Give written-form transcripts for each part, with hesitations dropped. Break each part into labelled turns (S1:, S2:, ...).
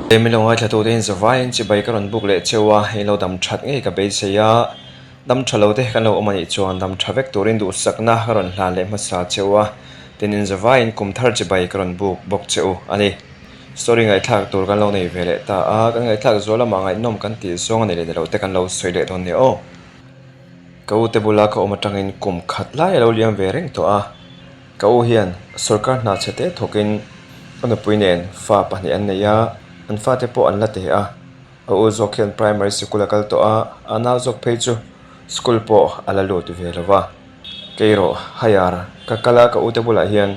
S1: He min lo ngaithlatute in zavaiin chibai ka rawn buk leh cheu a, in lo dam that ngei ka beisei a, dam tha lo te kan lo awm a nih chuan dam tha vek turin duhsakna ka rawn hlan leh hmasa cheu a, tin in zavaiin kum thar chibai ka rawn buk bawk cheu a ni. Story ngaihthlak tur kan lo nei ve leh ta a, kan ngaihthlak zual lamah ngaihnawm kan tih zawng a nei leh ni lo te kan lo sawi leh dawn nia aw. Ka u te bula ka awm atangin kum khat lai a lo liam ve reng tawh a, ka u hian sawrkar hna chhe te thawkin ka nupui nen fa pahnih an nei a, an fate pawh an la teh a, a u zawk hian primary sikul a kal tawh a, a nau zawk phei chu school pawh a la lut ve lo va. Kei erawh higher ka kal a, ka u te bulah hian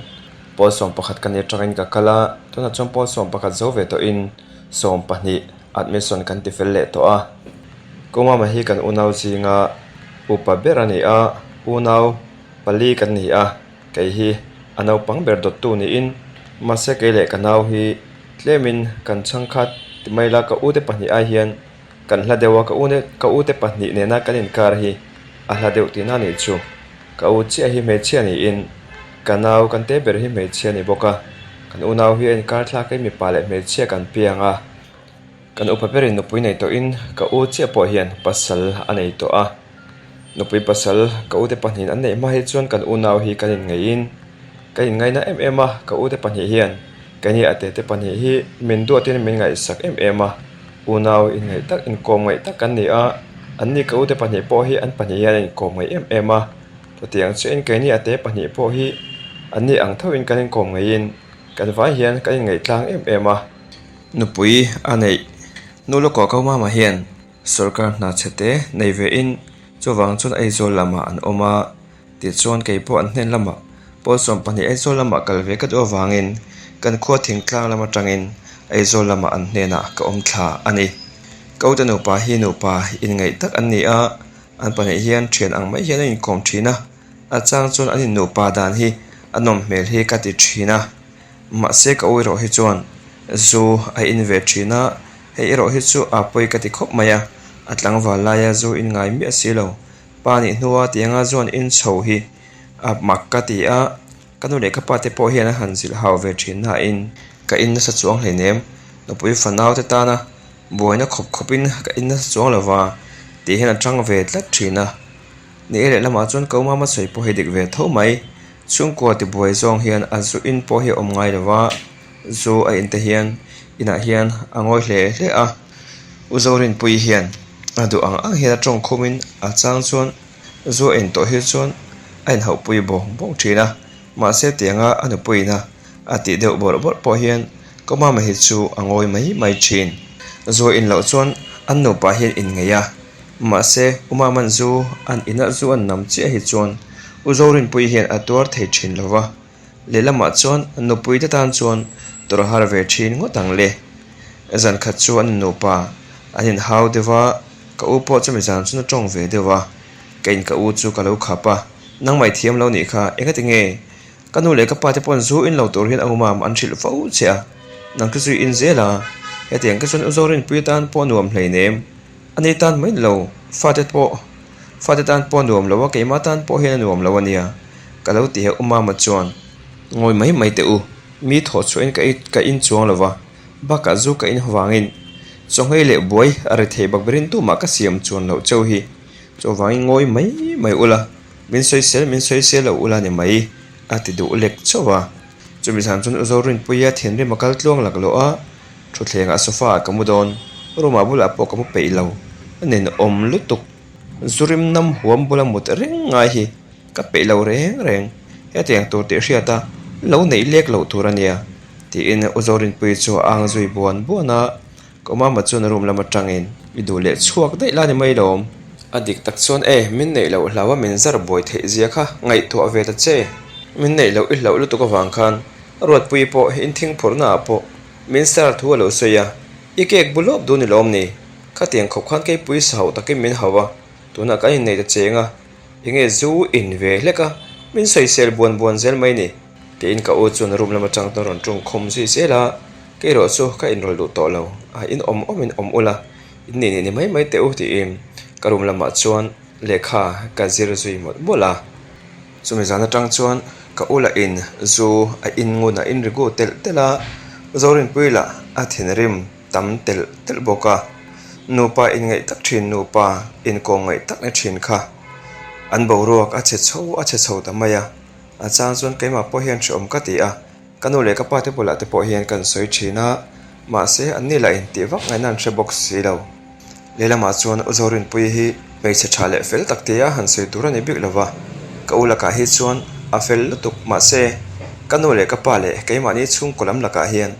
S1: pawl 11 ka ni atangin ka kal a, tunah chuan pawl 11 zo ve tawhin 12 admission kan ti fel leh tawh a. Kumama hi kan unau zinga upa ber a ni a, unau pali kan ni a, kei hi a naupang ber dawttu niin mahse kei leh ka nau hi tlemin kan chhangkhat ti mai la ka ute pahnih ai hian kan hla deuh a, ka une ka ute pahnih nena kan inkar hi a hla deuh tihna a nih chu. Ka u chiah hi hmeichhia niin ka nau kan te ber hi hmeichhia a ni bawk a, kan unau hi a inkar thlak in mipa leh hmeichhia kan piang a. Kan upa berin nupui nei tawhin ka u chiah pawh hian pasal a nei tawh a. Nupui pasal ka ute pahnihin an neih hma hi chuan kan unau hi kan inngeihin ka inngaina em em a, ka ute pahnih hian keini a tete pahnih hi min duatin min ngaihsak em em a, unau inngaih tak inkawm ngaih tak kan ni a, anni ka ute pahnih pawh hi an pahnih hian an inkawm ngaih em em a, chutiang chiahin keini a te pahnih pawh hi anni ang thoin kan inkawm ngaihin kan vai hian kan inngaih tlang em em a. Nupui a neih nu lawkah ko mama hian sorkar hna chhe te nei ve in chuvang chuan Aizawl lamah an awm a, tichuan kei pawh an hnen lamah pawl 12 Aizawl lamah kal ve ka duh avangin kan khua thingtlang lam atangin Aizawl lamah an hnenah ka awm thla a ni. Ka ute nupa hi nupa inngaih tak an ni a, an pahnih hian thian ang mai hian an inkawm thin a, a chang chuan an innupa dan hi a nawm hmel hi ka ti thin a. Mahse ka u erawh hi chuan zu a in ve thin a, hei erawh hi chu a pawi ka ti khawp mai a, a tlangval laia zu in ngai miah si lo. Pa nih hnua tianga zuan in chho hi a mak ka ti a, ka nu leh ka pa te pawh hian a han zilh hau ve thin nain ka in nasa chuang hleinem, nupui fanau te tana buaina khawp khawpin ka in nasa chuang lo va tih hian a tang ve tlat thin a. Ni e lehlamah chuan ka u mama sawi pawh hi dik ve tho mai. Chhungkua tibuai zawng hian a zu in pawh hi a awm ngai lo va, zu a in te hian inah hian a ngawi hle hle a, U Zorinpuii hian a duh ang ang hian a tawng khumin a chang chuan zu a in tawh hi chuan a inhauhpui bawng bawng thin a, mahse tianga a nupuiin a a tih deuh bawrh bawrh pawh hian ka mama hi chu a ngawi mai mai thin. Zu a in loh chuan an nupa hian inngeih a. Mahse, U Maman zu an inah zu an nam chiah hi chuan U Zorinpuii hian a tuar thei thin lo va, lehlamah chuan nupui te tan chuan tawrh a har ve thin ngawt ang le. Zan khat chu an nupa an inhau deuh va, ka u pawh chumi zan chuan a tawng ve deuh va, keiin ka u chu ka lo khap a, nangmah i thiam lo nih kha, engati nge? Ka nu leh ka pa te paw'n zu in lo tur hian a umam an hrilh fo che a, nang khi chu i in zel a, hetiang te chuan U Zorinpuii tan pawh nuam hleinem. A nei tan mai lo, fate pawh fate tan pawh a nuam lo a, keimah tan pawh hian a nuam lo a nia, ka lo ti heuh Mama chuan. Ngawi mai mai teh u, mi thawh chhuahin ka ka in chuang lo va, bakah zu ka in vangin chawnghei leh buai a ri thei bak berin tumah ka siam chuan loh cheu hi, chuvangin ngawi mai mai ula, min sawisel min sawisel lo ula ni mai, a ti duh lek chauh a. Chumi zan chuan U Zorinpuia thinrim a kal tluang laklawh a. Thutthlengah sofa ah ka mu dawn, room ah bulah pawh ka mu peih lo, a ninawm lutuk. Zurim nam huam bula mut reng ngai hi ka peih lo reng reng, hetiang tur tih hriat a lo neih lek loh tur a nia, tiin U Zorinpuii chu a ang zui buan buan a, ka mama chuan room lam atangin i duh leh chhuak daih la ni mai lawm. A dik tak chuan e, min neih loh hlau a min zar buai theih zia kha ngaihtuah ve ta che, min neih loh i hlauh lutuk avang khan Ruatpuii pawh inthingphurhna ah pawh Min star thu a lo sawi a, I cake bu lawp dun i lawm ni? Khatiang khawp khan keipui sa hauh takin min hauh a, tunah kan innei ta cheng a, enge zu in ve hlek a, min sawisel buan buan zel mai ni? Tiin ka u chuan room lam atang chuan rawn ṭawng khawm zui zel a, kei erawh chu ka inrawlh duh tawh lo, a in awm awm in awm ula, in nih nih ni mai mai teh u tiin ka room lamah chuan lehkha ka zir zui mawlh mawlh a. Chumi zan atang chuan ka u lah in zu a in ngun a in rigu telh telh a, Zorinpui lah a thinrim. tam telh telh bawk a. Nupa inngaih tak thin nupa inkawm ngaih tak ni thin kha an boruak a chhe chho a chhe chho ta mai a. A chang chuan keimah pawh hian hrehawm ka ti a, ka nu leh ka pa te bulah te pawh hian kan sawi thin a, mahse an ni lah intih vak ngaihna an hre bawk si lo. Lehlamah chuan U Zorinpuii hi hmeichhe tha leh fel tak tia han sawi tur a ni bik lo va, ka u lakah hi chuan a fel lutuk mahse ka nu leh ka pa leh keimahni chhungkaw lam lakah hian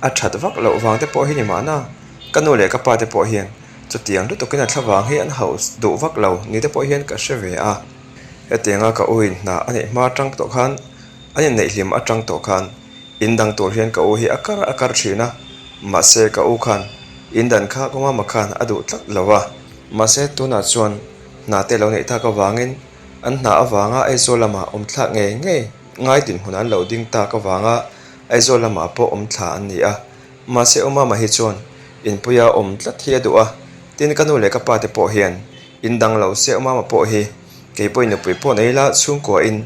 S1: a that vak loh vang te pawh hi ni mahna ka nu leh ka pa te pawh hian chutiang lutukin a thla vang hi an hauh duh vak lo ni te pawh hian ka hre ve a. Hetianga ka u in hna a neih hma atang tawh khan an inneih hlim atang tawh khan In dang tur hian ka u hi a kar a kar thin a, mahse ka u khan in dan kha ka mama khan a duh tlat lo a. Mahse tunah chuan hna te lo neih tak avangin an hna avanga Aizawl lamah awm thlak ngei ngei ngai dinhmun an lo ding tak avanga Aizawl lamah pawh awm thla an ni a. Mahse u mama hi chuan inpuia awm tlat hi a duh a, tin ka nu leh ka pa te pawh hian in dang lo se u mama pawh hi kei pawhin nupui pawh nei ila chhungkua in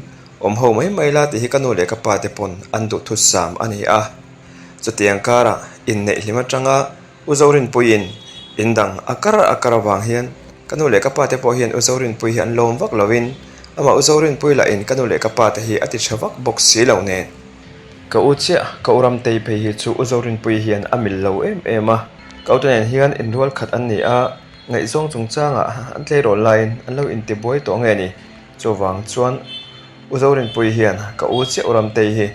S1: Awm ho mai mai la tih hi ka nu leh ka pa te pawn an duh thusam a ni a. Chutiang karah inneih hlim atanga U Zorinpuiin in dang a kar a kar avang hian ka nu leh ka pa te pawh hian U Zorinpui hi an lawm vak lovin amah U Zorinpui lahin ka nu leh ka pa te hi a ti tha vak bawk si lo nen. Ka u chiah, ka u Ramtei phei hi chu U Zorinpui hian a mil lo em em a. Ka ute nen hian inrual khat an ni a, ngaihzawng chungchangah an tleirawl laiin an lo intibuai tawh nge ni? Chuvang chuan U Zorinpuii hian ka u chiah U Ramtei hi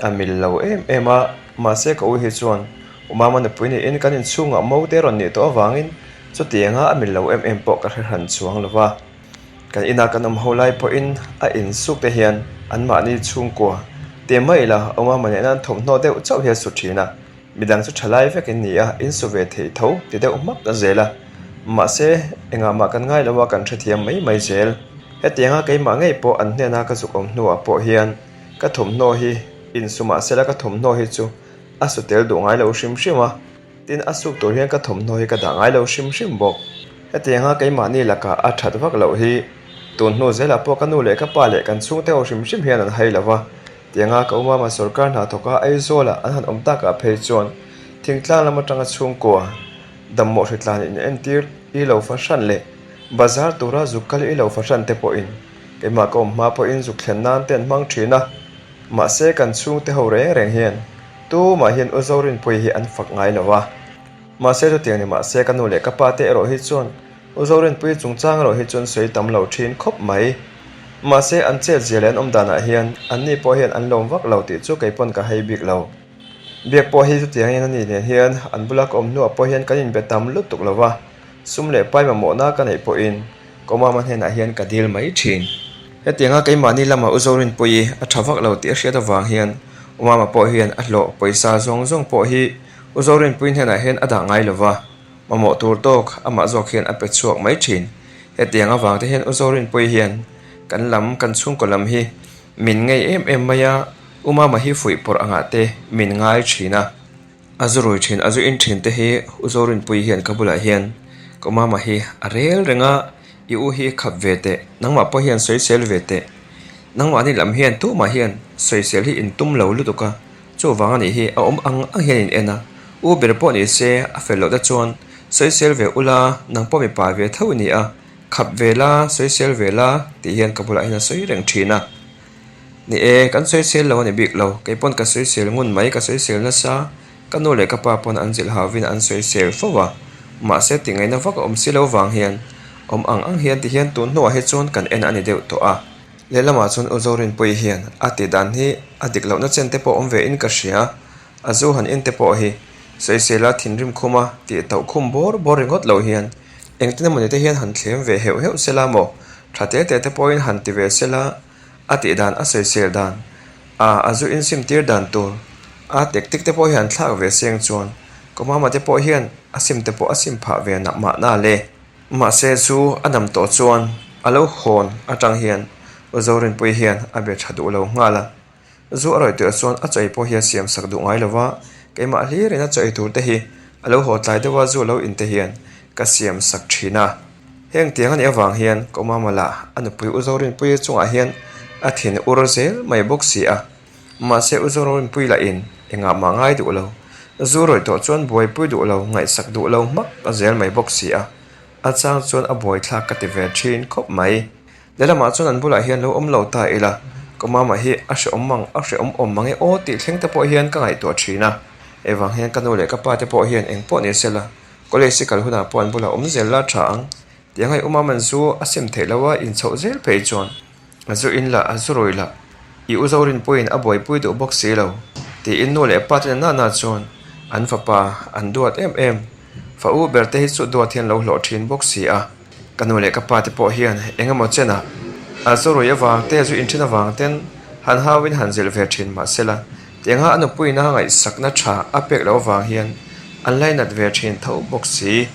S1: a mil lo em em a, mahse ka u hi chuan U Mama nupui niin kan inchhungah mo te rawn nih tawh avangin chutianga a mil lo em em pawh ka hre hran chuang lo va. Kan ina kan awm ho lai pawhin a insuk te hian anmahni chhungkua te mai ila U Mama nena an thawmhnaw deuh chauh hi a su thin a. Midang chu thalai vek in ni a, in su ve thei tho ti deuh hmak zel a. Mahse, engah mah kan ngai lo a, kan hrethiam mai mai zel. Hetianga keimah ngei pawh an hnena ka zuk awm hnuah pawh hian ka thawmhnaw hi in su mah sela ka thawmhnaw hi chu a su tel duh ngai lo hrim hrim a, tin a suk tur hian ka thawmhnaw hi ka dah ngai lo hrim hrim bawk. Hetianga keimahni lakah a that vak loh hi tun hnu zelah pawh ka nu leh ka pa leh kan chhungte ho hrim hrim hian an hai lo va. Tianga ka umama sorkar hna thawka Aizawla an han awm takah phei chuan thingtlang lam atanga chhungkua dammawh hritlan in entir i lo fahran leh bazar tura zuk kal i lo fahran te pawhin keimah ka awm hma pawhin zuk thlen nan te an hmang thin a. Mahse kan chhungte ho reng reng hian tumah hian U Zorinpuii hi an fak ngai lo a. Mahse chutiang ni mahse ka nu leh ka pa te erawh hi chuan U Zorinpuii chungchang erawh hi chuan sawi tam lo thin khawp mai. Mahse, an chet zia leh an awm danah hian anni pawh hian an lawm vak lo tih chu kei pawn ka hei bik lo. Biak pawh hi chutiangin ani nen hian an bula ka awm hnuah pawh hian kan inbe tam lutuk lo va, sum leh pai mamawhna ka neih pawhin ka mama hnenah hian ka dil mai thin. Hetianga keimahni lama U Zorinpuii a tha vak lo tih a hriat avang hian U Mama pawh hian a hlawh pawisa zawng zawng pawh hi U Zorinpuii hnenah hian a dah ngai lo va. Mamawh tur tawk amah zawk hian a pe chhuak mai thin. Hetiang avang te hian U Zorinpuii hian kan lam, kan chhungkaw lam hi min ngei em em mai a, U Mama hi fuih pawrh angah te min ngai thin a. A zu rui thin, a zu in thin te hi U Zorinpuii hian ka bulah hian ka U Mama hi a rel reng a, I u hi khap ve teh, nangmah pawh hian sawisel ve teh. Nangmahni lam hian tumah hian sawisel hi in tum lo lutuk a, Chuvang a nih hi a awm ang ang hian in en a, u ber pawh ni se a fel loh te chuan sawisel ve ula nang pawh mipa ve tho i ni a, khap ve la sawisel ve la tih hian ka bulah hian a sawi reng thin a. Ni e, kan sawisel lo a ni bik lo, kei pawn ka sawisel ngun mai ka sawisel nasa, ka nu leh ka pa pawn an zilh hauhin an sawisel fo a, mahse tih ngaihna vak a awm si lo vang hian awm ang ang hian ti hian tun hnuah hi chuan kan en a ni deuh tawh a. Lehlamah chuan U Zorinpuii hian a tih dan hi a dik lohna chen te pawh awm ve in ka hria. A zu han en te pawh hi sawisela thinrim khuma tih tauh khum bawr bawr ringawt lo hian engtin emawni te hian han thlem ve heuh heuh sela maw tha te te te pawhin han ti ve sela a tih dan a sawisel dan a a zu insim tir dan tur a tactic te pawh hi han thlak ve seng chuan ka mama te pawh hian a sim te pawh a sim phah ve nak mahna le. Mahse chu a dam tawh chuan a lo hawn atang hian U Zorinpuii hian a be tha duh lo nghal a. Zu a rawih tuah chuan a chaw ei pawh hi a siam sak duh ngai lo va, keimah hlirin a chaw ei tur te hi a lo haw tlai deuh a zu lo in te hian ka siam sak thin a. Heng tiang a nih avang hian ka mama lah a nupui U Zorinpuii chungah hian a thin ur zel mai bawk si a. Mahse U Zorinpuii lahin engah mah ngai duh lo. Zu rawih tawh chuan buaipui duh lo, ngaihsak duh lo hmak a zel mai bawk si a, a chang chuan a buaithlak ka ti ve thin khawp mai. Lehlamah chuan an bulah hian lo awm lo ta ila, ka mama hi a hrehawm mang a hrehawm awm mang e aw tih thleng te pawh hian ka ngaihtuah thin a. Hei vang hian ka nu leh ka pa te pawh hian eng pawh ni sela, college i kal hunah pawh an bulah awm zel la tha ang. Tiang hei u mama'n zu a sem theih lo a, inchhoh zel phei chuan a zu in lah a zu rui lah i u Zorin pawhin a buaipui duh bawk si lo tiin nu leh pa te na na chuan an fapa an duat em em. Fa u ber te hi chu duat hian lo hlawh thin bawk si a. Ka nu leh ka pa te pawh hian eng emaw chenah a zu rui avang te zu inthen avang ten han hauin han zilh ve thin mah sela tianga a nupuina ngaihsakna tha a pek loh avang hian an lainat ve thin tho bawk si.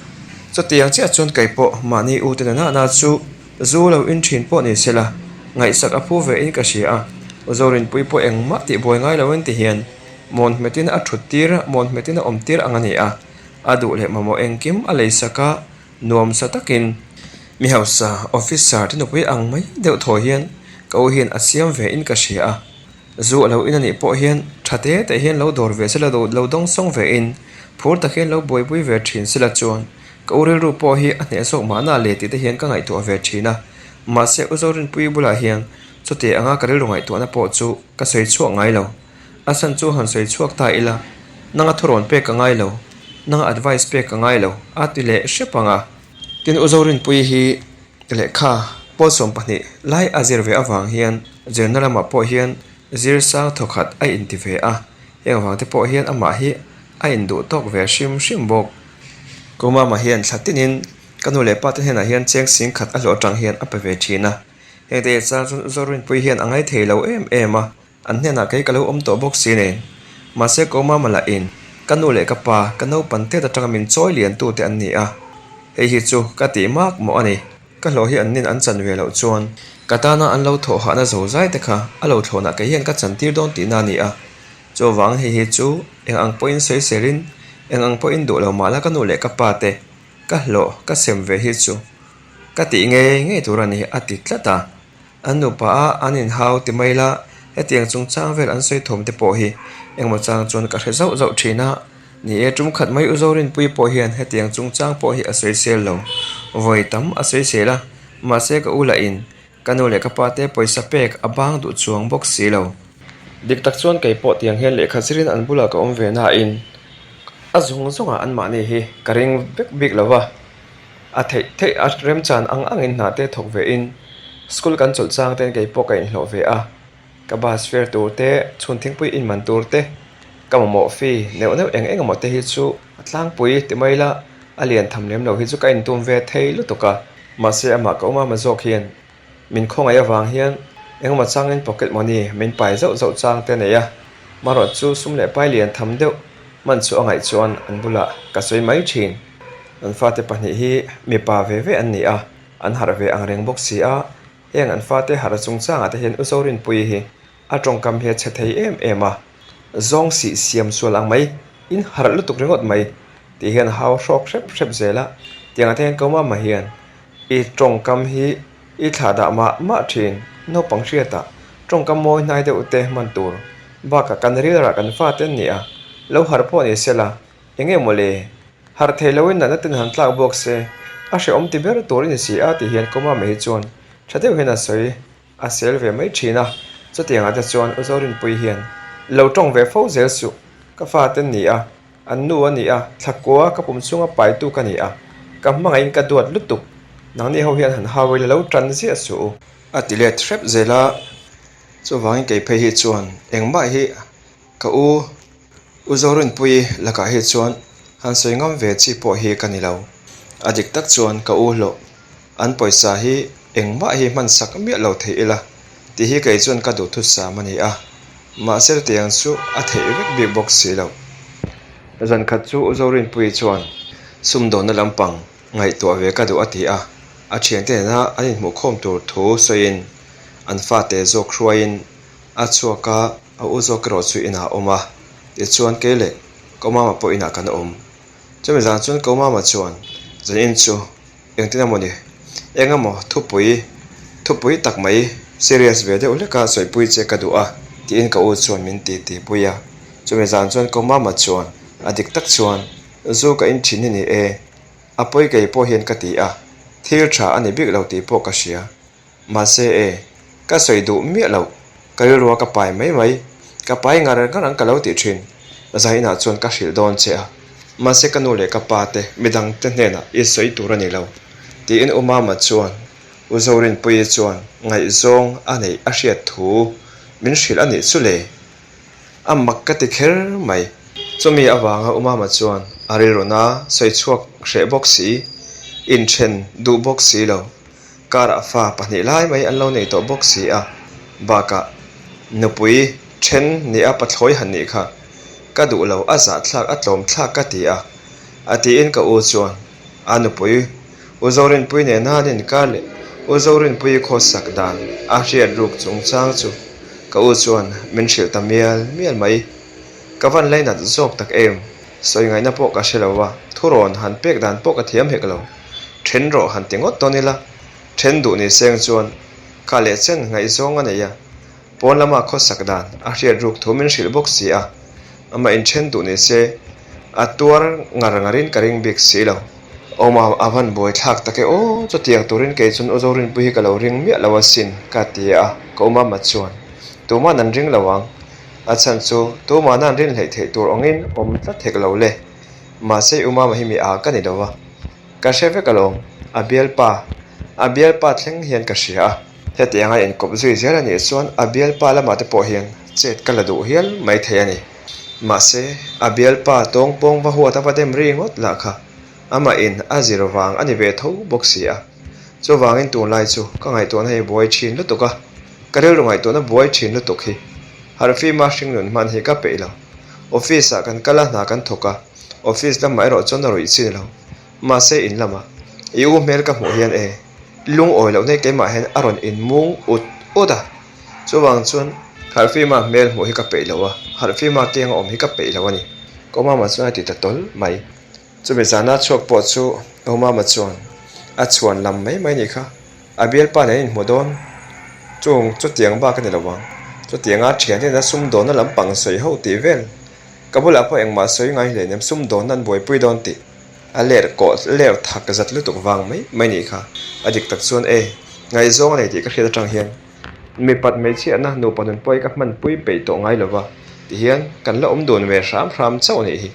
S1: Chutiang chiah chuan kei pawh mahni u te na na chu zu lo in thin pawh ni sela ngaihsak a phu ve in ka hria a, Zorinpui pawh engmah tih buai ngai lo in ti hian mawn hmetin a thut tir mawn hmetin a awm tir ang a ni a, a duh leh mamawh engkim a leisak a. Nuamsa takin mi hausa officer te nupui ang mai deuh thaw hian ka u hian a siam ve in ka hria a, zu a lo in anih pawh hian tha te te hian lo dawr ve sela lo dawng sawng ve in phur tak hian lo buaipui ve thin sela chuan ka u rilru pawh hi a hneh zawk mahna le tih te hian ka ngaihtuah ve thin a, mahse u Zorinpuii bulah hian chuti anga ka rilru ngaihtuahna pawh chu ka sawi chhuak ngai lo. A chhan chu han sawi chhuak ta ila, nanga thurawn pek ka ngai lo, nanga advice pek ka ngai lo, a ti leh hrep ang a. Tin, U Zorinpuii hi lehkha pawlsawm pahnih lai a zir ve avang hian zirna lamah pawh hian zir sang thawkhat a inti ve a, heng avang te pawh hian amah hi a induh tawk ve hrim hrim bawk. Kumama hian thla tinin ka nu leh pa te hnenah hian cheng sing khat a hlawh atang hian a pe ve thin a, heng te chang chuan U Zorinpuii hian a ngaithei lo em em a. An hnenah kei ka lo awm tawh bawk si nen. Mahse ko mama lah in ka nu leh ka pa ka naupan tet atanga min chawi lian tu te an ni a. Hei hi chu ka tih mak mawh a ni. Ka hlawh hi an nin an chan ve loh chuan ka tana an lo thawh hahna zo zai te kha a lo thlawnah kei hian ka chan tir dawn tihna a ni a. Chuvang hei hi chu eng ang pawhin sawiselin eng ang pawhin duh lo mahla ka nu leh ka pa te ka hlawh ka sem ve hi chu ka tih ngei ngei tur a ni a ti tlat a. An nupa a an inhau ti mai la, hetiang chungchang vel an sawi thawm te pawh hi engmaw chang chuan ka hre zauh zauh thin a. Ni e, tum khat mai U Zorinpuii pawh hian hetiang chungchang pawh hi a sawisel lo. Vawi tam a sawisel a, mahse ka u lahin ka nu leh ka pa te pawisa pek a bang duh chuang bawk si lo. Dik tak chuan kei pawh tiang hian lehkha zirin an bulah ka awm ve nain a zawng zawngah anmahni hi ka ring vek bik lo va. A theih theih a remchan ang angin hna te thawk ve in school kan chawlh chang ten kei pawh ka inhlawh ve a, ka bus fare tur te, chhun thingpui in man tur te, ka mamawh fee neuh neuh eng eng emaw te hi chu a tlangpui ti mai la, a lian tham lem lo hi chu ka intum ve thei lutuk a, mahse amah ka awm ama zawk hian Min khawngaih avang hian engemaw changin pocket money min pai zauh zauh chang te nei a, marawh chu sum leh pai lian tham deuh hman chu a ngaih chuan an bulah ka sawi mai thin. An fate pahnih hi mipa ve ve an ni a, an harh ve ang reng bawk si a, heng an fate harh chungchangah te hian U Zorinpuii hi a tawngkam hi a chhe thei em em a, zawng sih siam sual ang mai, in harh lutuk ringawt mai tih hian a hau hrawk hrep hrep zel a, tiangah te hian ko mama hian I tawngkam hi i thlah dah mah mah thin. Naupang hriatah tawngkam mawi hnai deuh te hman tur bakah kan rilrah kan fate an ni a, lo harh pawh ni sela, eng nge maw le? Harh thei loin natna ten han tlak bawk se, a hrehawm ti ber tur i ni si a tih hian Kawma mai hi chuan tha deuh hian a sawi. A sel ve mai thin a, chutiangah te chuan U Zorinpuii hian lo tawng ve fo zel suh, ka fate an ni a, an nu a ni a, thlakua ka pum chhunga paitu ka ni a, ka hmangaihin ka duat lutuk, nangni ho hian han hau ila lo tan ziah suh u. A ti let hrep zel a, chuvangin kei phei hi chuan engmah hi ka u U Zorinpuii lakah hi chuan han sawi ngam ve chi pawh hi ka ni lo. A dik tak chuan ka u hlawh an pawisa hi engmah hi hman sak miah lo thei ila tih hi kei chuan ka duhthusam a ni a, mahse chutiang chu a theih vek bik bawk si lo. Zan khat chu U Zorinpuii chuan sumdawnna lampang ngaihtuah ve ka duh a ti a, a thiante nena an inhmuhkhawm tur thu sawiin an fate zawk hruaiin a chhuak a. A u zawk erawh chu inah a awm a, tichuan kei leh Ko Mama pawh inah kan awm. Chumi zan chuan Ko Mama chuan zanin chu engtin emaw ni, eng emaw thupui, thupui tak mai serious ve deuh hleka sawipui che ka duh a tiin ka u chuan min ti ti pui a. Chumi zan chuan Ko Mama chuan A dik tak chuan zu ka in thin hi ni e, a pawi kei pawh hian ka ti a, thil tha a ni bik lo tih pawh ka hria. Mahse e, ka sawi duh miah loh, ka rilrua ka pai mai mai, ka pai ngar ngar ang ka lo tih thin. Zainah chuan ka hrilh dawn che a, mahse ka nu leh ka pa te midang te hnenah i sawi tur a ni lo, tiin U Mama chuan U Zorinpuii chuan ngaihzawng a neih a hriat thu min hrilh a nih chu le. A mak ka ti kher mai. Chumi avanga U Mama chuan a rilruna sawi chhuak hreh bawk si, inthen duh bawk si lo. Karah fa pahnih lai mai an lo nei tawh bawk si a, bakah nupui then nia pathlawi han nih kha ka duh lo, a zahthlak a tlawm thlak ka ti a, a tiin ka u chuan a nupui U Zorinpui nena an inkar leh U Zorinpuii khawsak dan a hriat ruk chungchang chu ka u chuan min hrilh ta mial mial mai. Ka van lainat zawk tak em? Sawi ngaihna pawh ka hre lo a, thurawn han pek dan pawh ka thiam hek lo. Then rawh han ti ngawt dawn ila, then duh ni seng chuan kha leh chen ngaihzawng a nei a, pawn lama khawsak dan a hriat ruk thu min hrilh bawk si a, amah inthen duh ni se a tuar ngar ngarin ka ring bik si lo. Awma a van buai thlak tak e aw, chutiang turin kei chuan U Zorinpui hi ka lo ring miah lo asin ka ti a, ka u mama chuan tuman an ring lo ang, a chhan chu tumahna an rinhleih theih tur awngin awm tlat hek lo le, mahse U mama hi mi a ka ni lo a. Ka hre vek alawm, a bialpa, a bialpa thleng hian ka hria a. Hetianga inkawp zui zel a nih chuan a bialpa lamah te pawh hian chet ka la duh hial mai thei a ni. Mahse, a bialpa tawngpawng va huat a va dem ri ngawt lah kha amah in a zir vang a ni ve tho bawk si a. Chuvangin tunlai chu ka ngaihtuahna hi buai thin lutuk a, ka rilru ngaihtuahna buai thin lutuk hi harhfima hringnun hman hi ka peih lo. Office ah kan kal a, hna kan thawk a. Office lamah erawh chuan a ruih chin lo. Mahse in lamah i u hmel ka hmuh hian e, lungawi loh hnei keimah hian a rawn inmung ut ut a. Chuvang chuan harhfima hmel hmuh hi ka peih lo a, harhfima keng a awm hi ka peih lo a ni. Ka mama chuan a ti ta tawl mai. Chumi zana chhuak pawh chu u mama chuan a chhuan lam mai mai nih kha. A bialpa nen inhmu dawn chung chutiang bak a ni lo ang. Chutianga thian hian a sumdawnna lampang sawi ho tih vel Ka bulah pawh engmah sawi ngai hle nem sumdawnna an buaipui dawn tih a ler kawh ler thak zat lutuk vang mai mai nih kha. A dik tak chuan e, ngaihzawng a nei tih ka hriat atang hian mipat hmeichhiatna nupa nun pawh hi ka hmanpui peih tawh ngai lova tihian kan la awm dun ve hram hram chauh nih hi.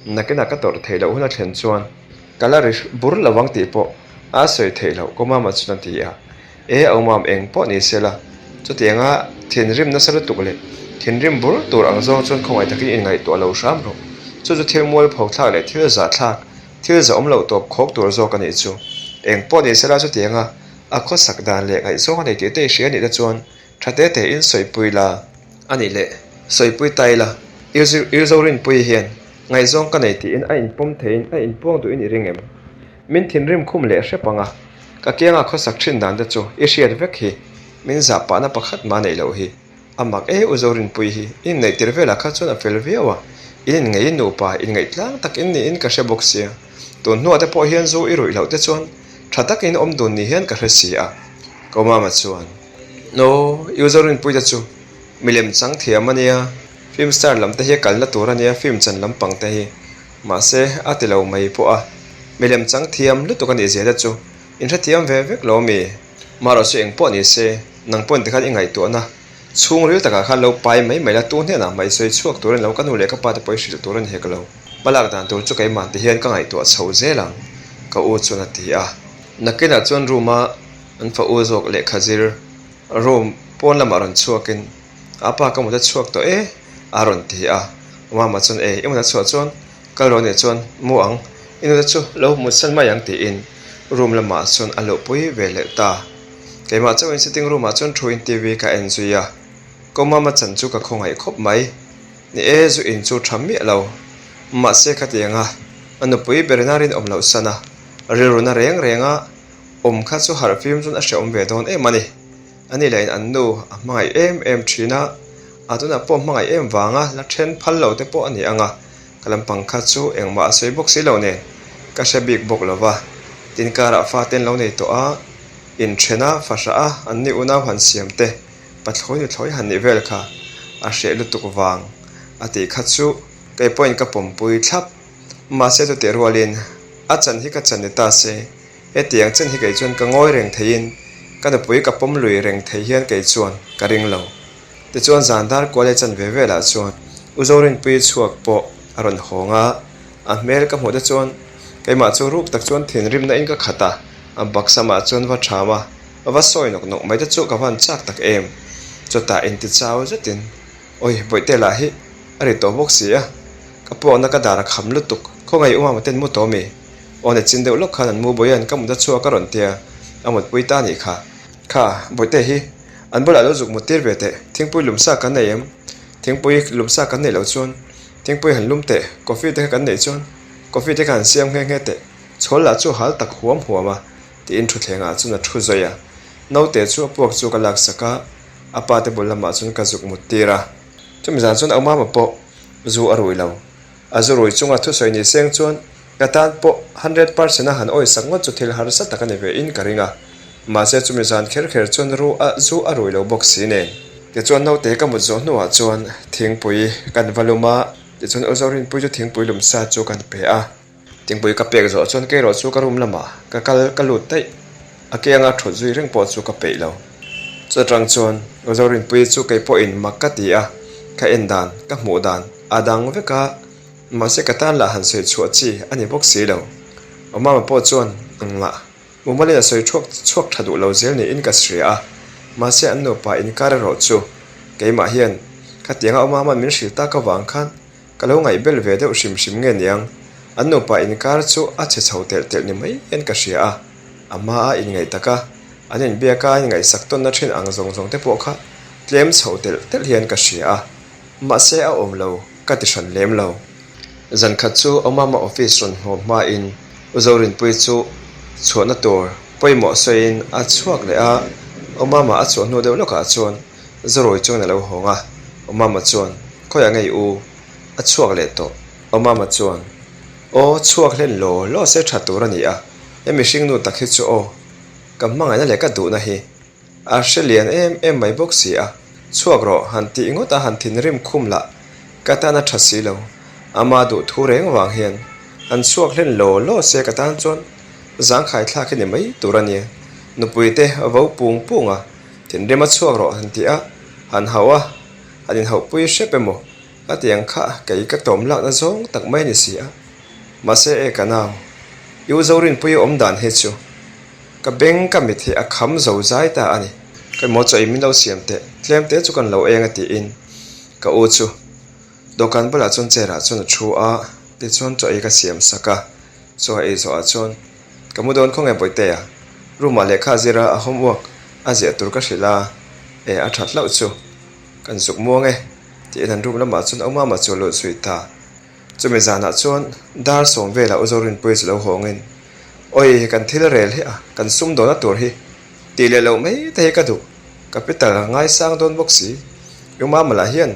S1: Nakinah ka tawrh theih loh hun a thlen chuan ka la ri bur lo ang tih pawh a sawi theih loh ka mama chuan a ti a. E awmam eng pawh ni se la, chutianga thinrim nasa lutuk leh thinrim bur tur ang zawng chuan khawngaih takin inngaihtuah lo hram rawh. Chu chu thil mualpho thlak leh thil zah thlak, thil zahawm loh tawp khawk tur zawk a nih chu. Eng pawh ni se la chutianga a khawsak dan leh ngaihzawng a nei tih te i hria nih te chuan tha te te in sawipui la a nih leh sawipui ta ila i Zorinpuii hian ngaihzawng ka nei tiin a inpawm theiin a inpuang duhin i ring em? Min thinrim khum leh hrep ang a, ka kianga khawsak thin dan te chu i hriat vek hi, min zah pahna pakhat mah neih loh hi. A mak e U Zorinpui hi, i inneih tir velah kha chuan a fel viau a, in inngeiin nupa inngaih tlang tak in niin ka hre bawk sia, tun hnuah te pawh hian zu i ruih loh te chuan tha takin awm dun ni hian ka hre si a. Ka mama chuan, Aw, U Zorinpui te chu milem chang thiam a nia, film star lam te hi a kalna tur a nia, film chan lampang te hi. Mahse, a ti lo mai pawh a, milem chang thiam lutuk a nih zia te chu in hrethiam ve vek lo mi? Marawh chu eng pawh ni se, nang pawhin tikhan i ngaihtuahna chhungril takah khan lo pai mai mai la, tu hnenah mai sawi chhuak tur a ni lo, ka nu leh ka pa te pawh i hrilh tur a ni hek lo. Hmalak dan tur chu keimah ti hian ka ngaihtuah chho zel ang, ka u chuan a ti a. Nakinah chuan room a an fa u zawk lehkha zir room pawn lamah rawn chhuakin A pa ka mut a chhuak tawh e a rawn ti a, Mama chuan e i mut a chhuah chuan kal rawh nih chuan mu ang, i nute chu lo mutsan mai ang tiin room lamah chuan a luhpui ve leh ta. Keimah chauhin sitting room ah chuan thu in TV ka en zui a, ko Mama chan chu ka khawngaih khawp mai. Ni e zu in chu tha miah lo, mahse khatianga a nupui berina rinawm loh san a, rilruna reng renga awm kha chu harh fim chuan a hrehawm ve dawn em a ni. Ani lahin an nu a hmangaih em em thin a, a tunah pawh hmangaih em vanga la then phal lo te pawh a ni ang a, ka lampang kha chu engmah a sawi bawk si lo nen ka hre bik bawk lo va, tin karah fate an lo nei tawh a, inthen a, fahrah a, an ni unau han siam te, pathlawi nuthlawi han nih vel kha a hreh lutuk vang a tih kha chu. Kei pawhin ka pawmpui thlap. Mahse chutih rualin a chan hi ka chan ni ta se, hetiang chen hi kei chuan ka ngawi reng theiin ka nupui ka pawm lui reng thei hian kei chuan ka ring lo. Tichuan zan dar kual leh chan ve velah chuan U Zorinpuii chhuak pawh a rawn hawng a, a hmel ka hmuh te chuan keimah chu ruk tak chuan thinrimna in ka khat a, a baksamah chuan va tham a, va sawi nawk nawk mai te chu ka van chak tak em. Chutah intichau zetin Awi, Bawihte lah hi a ri tawh bawk si a, ka puakna ka dar a kham lutuk, khawngaih u mama ten mu tawh mi? Aw ni chin deuh lawk khan an mu bawian ka mut a chhuak a rawn tia, a mutpui ta nih kha. Kha, Bawihte hi an bulah lo zuk mut tir ve teh, thingpui lum sa kan nei em? Thingpui lum sa kan neih loh chuan thingpui han lum teh, coffee te kha kan neih chuan coffee te kha han siam nghe nghe teh, chhawl lah chu hal tak huam huam a, tiin thutthlengah chuan a thu zawih a, naute chu a puak chu ka laksak a. A pa te bul lamah chuan ka zuk mut tir a, chumi zan chuan Aumama pawh zu a rui lo. A zu rui chunga thusawi ni seng chuan ka tan pawh 100% a han awisak ngawt chu thil harsa tak a ni ve in ka ring a, mahse chumi zan kher kher chuan ru a zu a rui lo bawk si nen. Tichuan naute ka mut zawh hnuah chuan thingpui kan va lum a, tichuan U Zorinpui chu thingpui lum sa chu kan pe a. Thingpui ka pek zawh chuan kei erawh chu ka room lamah ka kal ka lut daih. A ke anga thut zui reng pawh chu ka peih lo. Chutang chuan Zorinpuii chu kei pawhin mak ka ti a, ka en dan, ka hmuh dan a dang vek a, mahse ka tan lah han sawi chhuah chi a ni bawk si lo. Awmama pawh chuan engmah mumalin a sawi chhuak chhuak tha duh lo zel niin ka hria a, mahse an nupa inkar erawh chu keimah hian khatianga Awmama'n min hrilh tak avang khan Ka lo ngaihbel ve deuh hrim hrim nge niang, an nupa inkar chu a chhe chho telh telh ni mai hian ka hria a, a hma a inngaih tak a, an inbiak a inngaihsak tawnna thin ang zawng zawng te pawh kha tlem chho telh telh hian ka hria a, mahse a awm lo ka ti hran lem lo. Zan khat chu Awmama office rawn hlawm hmain U Zorinpuii chu chhuahna tur pawimawh sawiin a chhuak leh a, Awmama a chhuah hnu deuh lawkah chuan Zarawi chuan a lo hawng a, Awmama chuan, Khawiah ngei u? A chhuak leh tawh. Awmama chuan, Aw, chhuak hlen law law se tha tur a ni a, he mihring nu tak hi chu aw, ka hmangaihna leh ka duhna hi a hre lian em em mai bawk si a, chhuak rawh han tih ngawt a han thinrim khum lah ka tan a tha si lo, ama duh thu reng vang hian han chhuak hlen law law se ka tan chuan zangkhai thlak hi ni mai tur a nia, nupui te vo pung pung a. Thinrim a chhuak rawh han ti a, han hauh a, han inhauhpui hrep emaw ka ti ang kha kei ka tawm lakna zawng tak mai a ni si a. Mahse e ka nau, i u Zorinpuii awm dan hi chu ka beng ka mit hi a kham zo zai ta a ni. Ka emaw chaw in min lo siam teh, tlem te chu kan lo eng a tiin ka u chu dawhkan bulah chuan chair ah chuan a thu a, tichuan chaw ei ka siam sak a, chaw a ei zawhah chuan Ka mu dawn khawnge Bawihtea? Room ah lehkha a zir a, a homework a ziah tur ka hrilh a, e a that hlauh chu. Kan zuk muang e, tiin an room lamah chuan Aumama chu a lut zui ta. Chumi zanah chuan dar sawm velah U Zorinpuii chu lo hawngin, Awi, kan thil rel hi a, kan sum dawhna tur hi tih leh loh mai te hi ka duh, capital a ngaisang dawn bawk si. U Mama lah hian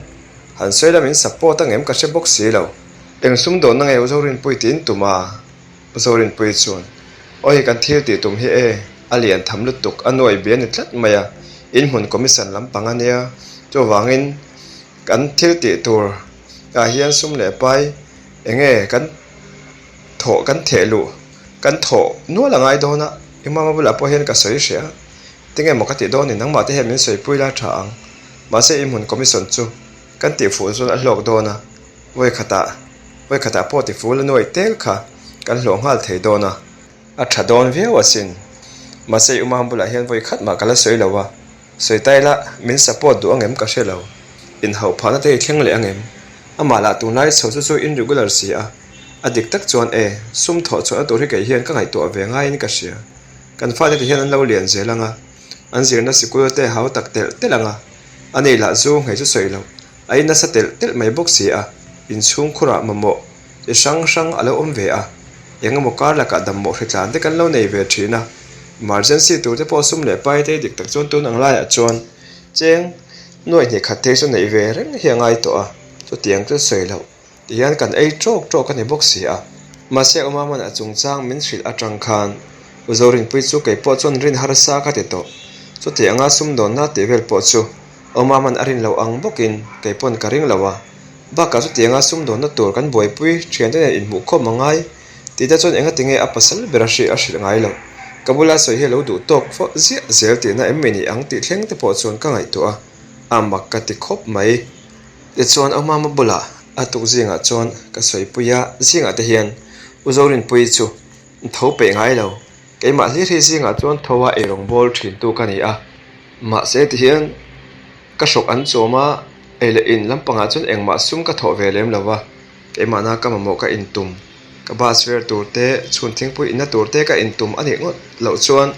S1: han sawi lamin support a ngem ka hre bawk si lo. Eng sum dawhna nge U Zorinpuii tiin tum a? Zorinpuii chuan, Awi kan thil tih tum hi e, a lian tham lutuk, a nuai bia ni tlat mai a, inhmun commission lampang a nia, chuvangin kan thil tih tur ah hian sum leh pai enge kan thawh kan theh luh kan thawh nual a ngai dawn a, i mama bulah pawh hian ka sawi hreh a, tinge maw ka tih dawn ni, nangmah te hian min sawipui la tha ang, mahse inhmun commission chu kan tih fuh chuan a hlawk dawn a, vawi khatah. Vawi khatah pawh tiful a nuaih tel kha kan hlawh nghal thei dawn a, a tha dawn viau asin. Mahse i umam bulah hian vawi khat mah ka la sawi lo a, sawi ta ila min support duh angem ka hre lo. Inhauh phahna te hi thleng leh angem? Amah lah tunlai chho chu chu in regular si a, a dik tak chuan e, sum thawh chhuahna tur hi kei hian ka ngaihtuah ve ngaiin ka hria. Kan fate ti hian an lo lian zel anga, an zirna sikul te hau tak telh telh anga, a nei lah zu nghei chu sawi loh. A in nasa telh telh mai bawk si a, inchhungkhurah mamawh chi hrang hrang a lo awm ve a, eng emaw kar lakah dammawh hritlan te kan lo nei ve thin a, emergency tur te pawh sum leh pai te dik tak chuan tun ang laiah chuan cheng nuaih hnih khat te chu neih ve reng hi a ngai tawh a, chutiang chu sawi loh ti hian kan ei tawk tawk a ni bawk si a. Mahse Awmaman a chungchang min hrilh atang khan U Zorinpui chu kei pawh chuan rin harsa ka ti tawh, chuti anga sumdawnna tih vel pawh chu Awmaman a rin loh ang bawkin kei pawn ka ring lo a. Bakah chutianga sumdawnna tur kan buaipui thiante nen inhmuhkhawm a ngai tih te chuan engatinge a pasal bera hri a hrilh ngai loh. Ka bula sawi hi a lo duh tawk fo ziah zel tihna em mai ni ang tih thleng te pawh chuan ka ngaihtuah a, a mak ka ti khawp mai. Tichuan Awmama bulah a tuk zingah chuan ka sawipui a, zingah te hian U Zorinpuii chu tho peih ngai lo, keimah hlir hi zingah chuan tho a eirawng bawl thintu ka ni a, mahse tihian ka hrawk an chawm a, ei leh in lampangah chuan engmah sum ka thawh ve lem lo va, keimahna ka mamawh ka intum, ka bus fare tur te, chhun thingpui inna tur te ka intum a nih ngawt loh chuan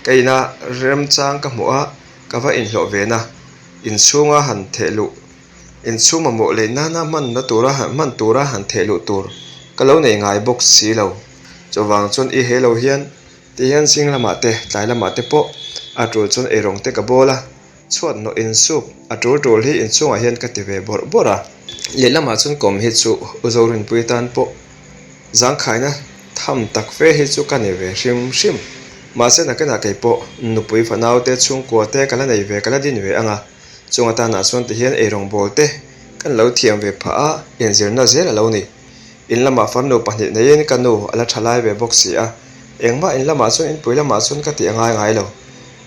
S1: ka ina remchang ka hmuh a, ka va inhlawh ve na. Inchhunga han theh luh, inchhung mamawh leh nana hmanna tura hman tura han theh luh tur ka lo nei ngai bawk si lo. Chuvang chuan i he lo hian ti hian zing lamah te tlai lamah te pawh a tul chuan eirawng te ka bawl a, chhuat hnawh insuk a tul tul hi inchhungah hian ka ti ve bawrh bawrh a. Lehlamah chuan kawm hi chu U Zorinpui tan pawh Zangkhaina tham tak fe hi chu ka nei ve hrim hrim. Mahse nakinah kei pawh nupui fanau te chhungkua te ka la nei ve ka la din ve ang a, chung atanah chuan tihian eirawngbawl te kan lo thiam ve phah a, inzirna zel a lo ni. In lamah farnu pahnih neiin ka nu a la tha lai ve bawk si a, engmah in lamah chuan inpui lamah chuan ka tih a ngai ngai lo.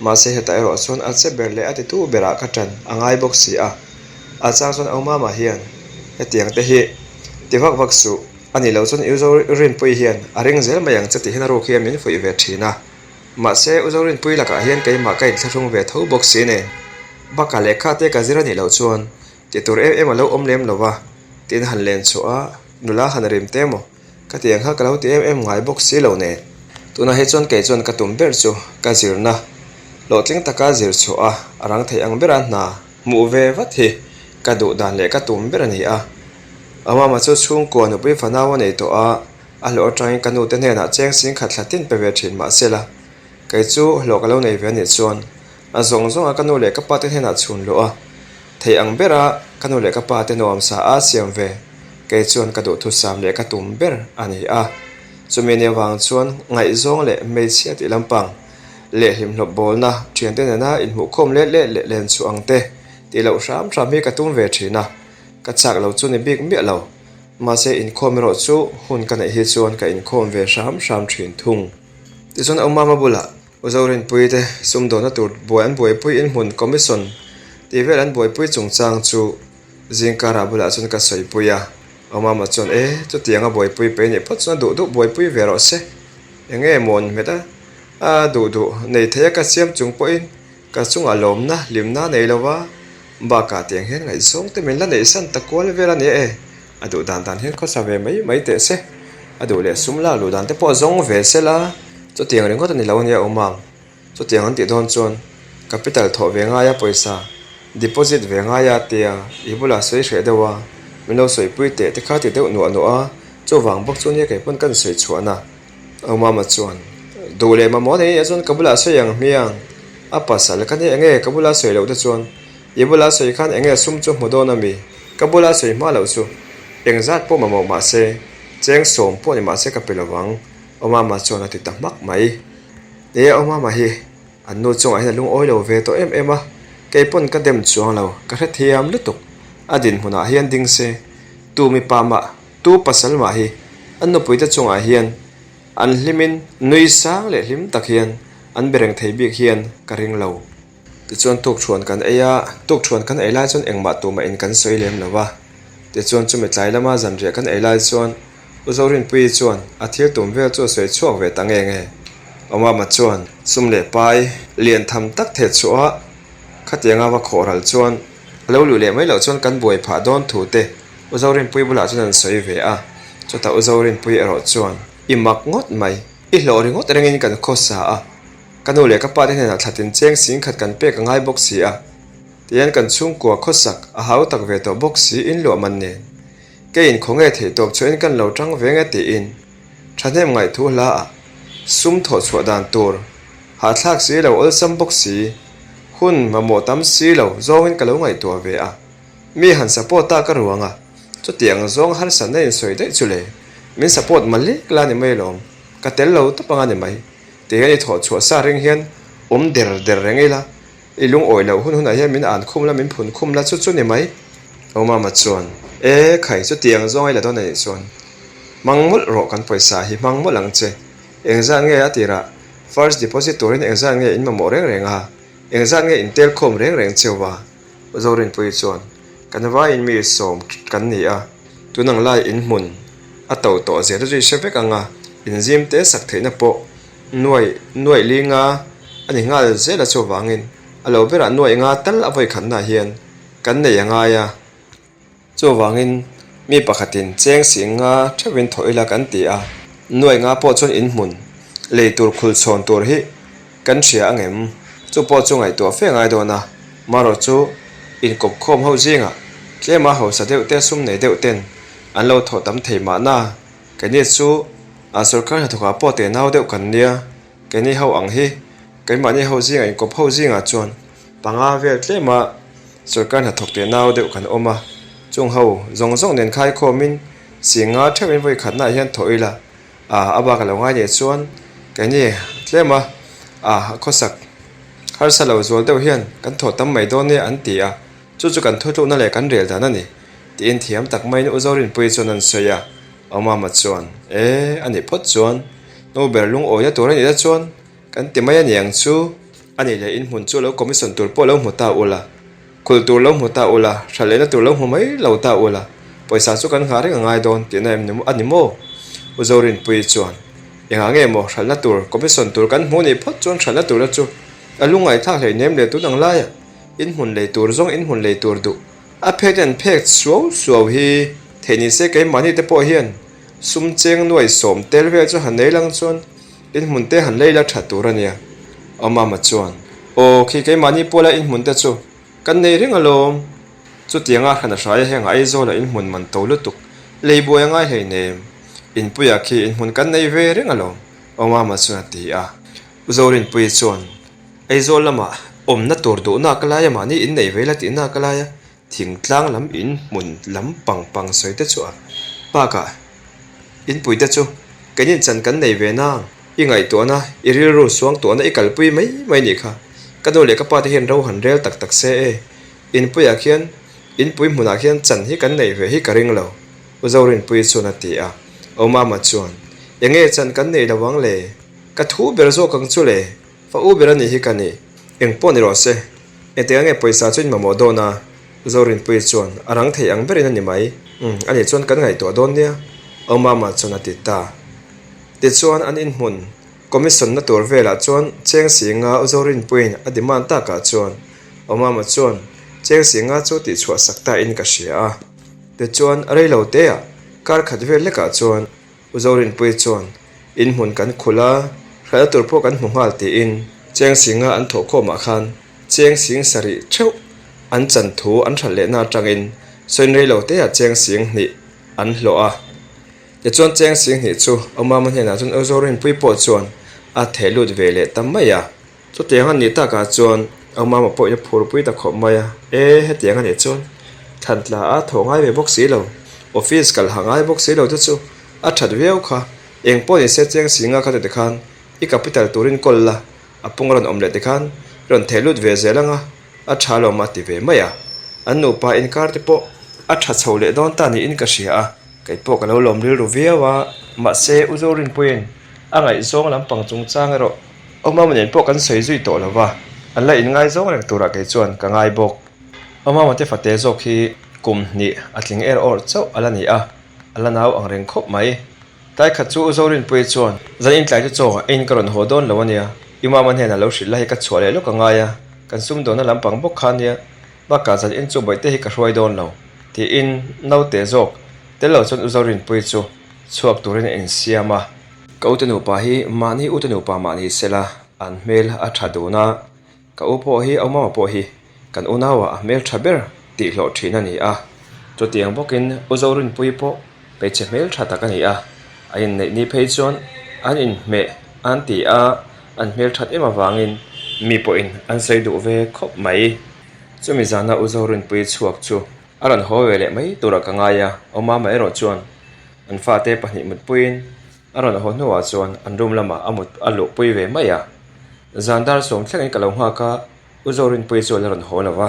S1: Mahse hetah erawh chuan a che ber leh a titu berah ka ṭan a ngai bawk si a, a chang chuan Aumama hian hetiang te hi ti vak vak suh. A nih loh chuan U Zorinpuii hian a ring zel mai ang che tih hian a ruk hian min fuih ve thin a. Mahse, U Zorinpuii lakah hian keimah ka inthlahrung ve tho bawk si nen. Bakah lehkha te ka zir a nih loh chuan ti tur em em a lo awm lem lo va, tiin han len chhuah a, nula han rim te maw? Ka ti ang kha ka lo ti em em ngai bawk si lo nen. Tunah hi chuan kei chuan ka tum ber chu ka zirna hlawhtling taka zir chhuah a, a rang theih ang bera hna hmuh ve vat hi ka duh dan leh ka tum ber a ni a. A mama chu chhungkua nupui fanau a nei tawh a, a hlawh atangin ka nute hnenah cheng sing khat thla tin pe ve thin mah se la, kei chu hlawh ka lo nei ve a nih chuan a zawng zawnga ka nu leh ka pate hnenah chhun luh a theih ang bera ka nu leh ka pate nuamsa a siam ve kei chuan ka duhthusam leh ka tum ber a ni a. Chumi ni avang chuan ngaihzawng leh hmeichhia tih lampang leh hlimhlawp bawlna thiante nena inhmuhkhawm let leh leh len chhuah ang te tih loh hram hram hi ka tum ve thin a. Ka chak lo chu ni bik miah lo. Mahse inkhawm erawh chu hun ka neih hi chuan ka inkhawm ve hram hram thin thung. Tichuan Aumama bulah U Zorinpui te sumdawnna tur buai an buaipui inhmun commission tih vel an buaipui chungchang chu zingkarah bulah chuan ka sawipui a. Aumama chuan e chutianga buaipui pe nih phawt chuan a duh duh buaipui ve rawh se. Enge mawn hmet a a duh duh nei thei a ka siam chung pawhin Ka chungah lawmna hlimna nei lo va, bakah tiang hian ngaihzawng te min la neihsan ta kual vel a ni e. A duh dan dan hian khawsa ve mai mai teh se, a duh leh sum lak luh dan te pawh a zawng ve se la, chutiang ringawt a ni lo a nia awm ang. Chutiang an tih dawn chuan capital thawh ve ngaia pawisa deposit ve ngaia tia i bulah sawi hreh deuh a, min lo sawipui teh te kha ti deuh nuah nuah a, chuvang bawk chu nia kei pawn kan sawi chhuahna. Au mama chuan, Duh leh mamawh nei ah chuan ka bulah sawi ang hmiang. A pasal ka nia enge ka bula sawi loh te chuan i bula sawi khan enge sum chu hmu dawn ami? Ka bula sawi hma loh chu engzat pawh mamawh mah se cheng sawm pawh ni mah se ka pe lo vang Au mama chuan a ti ta hmak mai. Nia Au mama hi an nu chungah hian a lungawi lo ve tawh em em a, kei pawn ka dem chuang lo, ka hrethiam lutuk. A dinhmunah hian ding se tu mipa mah Tu pasal mah hi an nupuite chungah hian an hlimin nui sang leh hlim tak hian an be reng thei bik hian ka ring lo. Tichuan tukthuan kan ei a, tukthuan kan ei lai chuan engmah tumah in kan sawi lem lo va. Tichuan chumi tlai lama zanriah kan ei lai chuan U Zorinpuii chuan a thil tum vel chu a sawi chhuak ve ta nge nge. Awmama chuan sum leh pai lian tham tak theh chhuah a, khatianga va khawh ral chuan a lo luh leh mai loh chuan kan buai phah dawn thu te U Zorinpuii bulah chuan an sawi ve a, chutah U Zorinpuii erawh chuan, I mak ngawt mai, i hlawh ringawt rengin kan khawsa a, ka nu leh ka pa te hnenah thlatin cheng sing khat kan pek a ngai bawk si a, tihian kan chhungkua khawsak a hau tak ve tawh bawk si in luah man nen, keiin khaw nge theih tawp chhuahin kan lo tang ve nge tiin thahnem ngaihthu hla ah sum thawh chhuah dan tur hahthlak si lo awlsam bawk si, hun mamawh tam si lo zawngin ka lo ngaihtuah ve a. Mi han support ta ka ruang a, chutiang zawng harsatna in sawi daih chu le, min support malik la ni mai alawm, ka tel lo tawp anga ni mai, ti hian i thawh chhuah sa ring hian awm der der reng ila, i lungawi loh hun hunah hian min an khum la, min phun khum la chu chu ni mai. Omama chuan. E khai, chutiang zawng ei la dawn a nih chuan hmang mawlh rawh kan pawisa hi hmang mawlh ang che. Engzat nge a tirah first deposit turin engzat nge in mamawh reng reng a, engzat nge in tel khawm reng reng cheu va? Zorinpuii chuan, Kan vaiin mi sawm kan ni a, tun ang lai in hmun a to tawh zia te chu i hre vek ang a, in zim te sak theihna pawh nuaih nuaih li nga a ni nghal zel a chuvangin a lo berah nuaih nga tal a vawikhatnaah hian kan nei a ngai a. Chuvangin mi pakhatin cheng sing nga theuhin thawh ila kan ti a, nuai nga pawh chuan inhmun lei tur khul chhawn tur hi kan hria ang em? Chu pawh chu ngaihtuah fe ngai dawn a, marawh chu inkawp khawm ho zingah tlema hausa deuh te sum nei deuh ten an lo thawh tam thei mahna, keini chu a sorkar hnathawkah pawh tenau deuh kan nia, keini ho ang hi keimahni ho zingah inkawp ho zingah chuan Panga vel tlema sorkar hnathawk teh nau deuh kan awm a, chung ho zawng zawng nen khai khawmin singa theuhin vawi khatnaah hian thawh ila, ah a bak a lo ngai leh chuan keini tlema ah khawsak harsa lo zual deuh hian kan thawh tam mai dawn nia an ti a, chu chu kan thutlukna leh kan rel dan a ni tiin thiam tak maiin U Zorinpuii chuan an sawi a, Awmama chuan e a nih phawt chuan nu ber lungawina tur a nih na chuan Kan ti mai a niang chu, a nih leh inhmun chu lo commission tur pawh lo hmu ta ula, khul tur lo hmu ta ula, hra lehna tur lo hmu mai lo ta ula, pawisa chu kan nghah reng a ngai dawn tihna em ni a ni maw? U Zorinpuii chuan, Engah nge maw hralhna tur commission tur kan hmu nih phawt chuan hralhna turna chu a lungngaithlak hlei nem leh tun ang laia inhmun lei tur zawng inhmun lei tur duh a phek te an phek suau suau hi theih ni se keimahni te pawh hian sum cheng nuai sawm tel vel chu han nei lang chuan Inhmun te han lei la tha tur a nia. Awmama chuan, Aw, khi keimahni puala inhmun te chu kan nei reng alawm. Chutianga hran a hrai a heng Aizawla inhmun man to lutuk lei buai a ngai hleinem. Inpuia khi inhmun kan nei ve reng alawm, Awmama chuan a ti a. U Zorinpuii chuan, Aizawl lamah awmna tur duhna ka lai a mahni innei ve la tihna ka lai a, Thingtlang lam in hmun lam pang pang sawi te chu a bakah inpui te chu keinin chan kan nei ve nang. I ngaihtuahna, i rilru suangtuahna i kalpui mai mai nih kha. Ka nu leh ka pa te hian ro han rel tak tak se e. Inpuiah khian inpui hmunah khian chan hi kan neih ve hi ka ring lo, U Zorinpuii chuan a ti a. Awmama chuan, Enge chan kan neih lo ang le? Ka thu ber zawk ang chu le. Fa u ber a nih hi ka ni. Eng pawh ni rawh se. Engtikah nge pawisa chu in mamawh dawn a? Zorinpuii chuan a rang thei ang berin a ni mai. Umm, ani chuan kan ngaihtuah dawn nia. Awmama chuan a ti ta. Tichuan an inhmun commission na tur velah chuan Cheng Singa Zorinpuiin a demand takah chuan Awmama chuan Cheng Singa chu tihchhuah sak ta in ka hria a. Tichuan rei lo teah kar khat vel lekah chuan U Zorinpuii chuan, In hmun kan khulh a, hralhna tur pawh kan hmu nghal tiin Cheng Singa an thawhkhawmah khan Cheng Sing sarih theuh an chan thu an hralh lehna atangin sawiin rei lo teah Cheng Sing hnih an hlawh a. Tichuan Cheng Sing hnih chu Awmama hnenah chuan U Zorinpuii pawh chuan a theh lut ve leh ta mai a. Chutiang a nih takah chuan Awmama pawhin a phurpui ta khawp mai a, E, hetiang a nih chuan thlan tla a thawh ngai ve bawk si lo, office kal ha ngai bawk si lo te chu a that viau kha, eng pawh ni se cheng si nga kha chute khan i capital turin kawl la, a pung a rawn awm leh tikhan i rawn theh lut ve zel ang a, a tha lawm a ti ve mai a. An nupa inkar te pawh a tha chho leh dawn ta niin ka hria a, kei pawh ka lo lawm rilru viau a, mahse U Zorinpuiin a ngaihzawng lampang chungchang erawh Awmama nen pawh kan sawi zui tawh lo va, an la inngaizawng reng turah kei chuan ka ngai bawk. Awmama te fate zawk hi kum hnih a tling er awrh chauh a la ni a, a la nau ang reng khawp mai. Tlai khat chu U Zorinpuii chuan, Zan intlai chu chaw eiin ka rawn haw dawn lo a nia, I mama hnenah lo hrilh la hi ka chhuah leh lawk a ngai a, kan sumdawnna lampang bawk kha a nia, bakah zan in chu bawihte hi ka hruai dawn lo, tiin naute zawk tel lo chuan U Zorinpuii chu chhuak turin a insiam a. Ka ute nupa hi mahni ute nupa mah ni sela an hmel a tha dun a, ka u pawh hi Aumama pawh hi kan unauah a hmel tha ber tih hlawh thin a ni a. Chutiang bawkin U Zorinpuii pawh hmeichhe hmel tha tak a ni a, a inneih ni phei chuan an inhmeh an ti a, an hmel that em avangin mi pawhin an sawi duh ve khawp mai. Chumi zana U Zorinpuii chhuak chu a rawn haw ve leh mai turah ka ngai a, Aumama erawh chuan An fate pahnih mutpuiin a rawn haw hnuah chuan an room lamah a mut a luhpui ve mai a. Zan dar sawm thlengin ka lo nghak a, U Zorinpuii chu a la rawn haw lo va,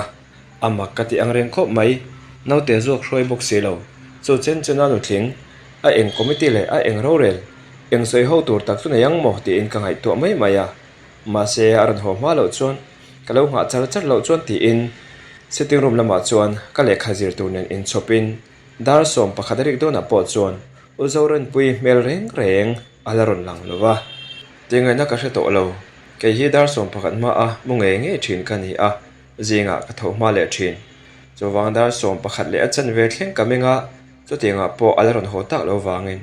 S1: a mak ka ti ang reng khawp mai. Naute zawk hruai bawk si lo. Chu chen chena nutling, a eng committee leh a eng rorel, eng sawi ho tur tak chu nei ang maw tiin ka ngaihtuah mai mai a. Mahse a rawn haw hma loh chuan ka lo nghah char char loh chuan tiin sitting room lamah chuan ka lehkha zir tur nen inchhawpin dar 11 a rik dawnah pawh chuan U Zorinpuii hmel reng reng a la rawn lang lo va. Tingaihna ka hre tawh lo, kei hi dar 11 hma a mu ngei ngei thin ka ni a, zingah ka tho hma leh thin. Chuvang dar 11 leh a chanve thleng ka meng a, chutiangah pawh a la rawn haw tak lo vangin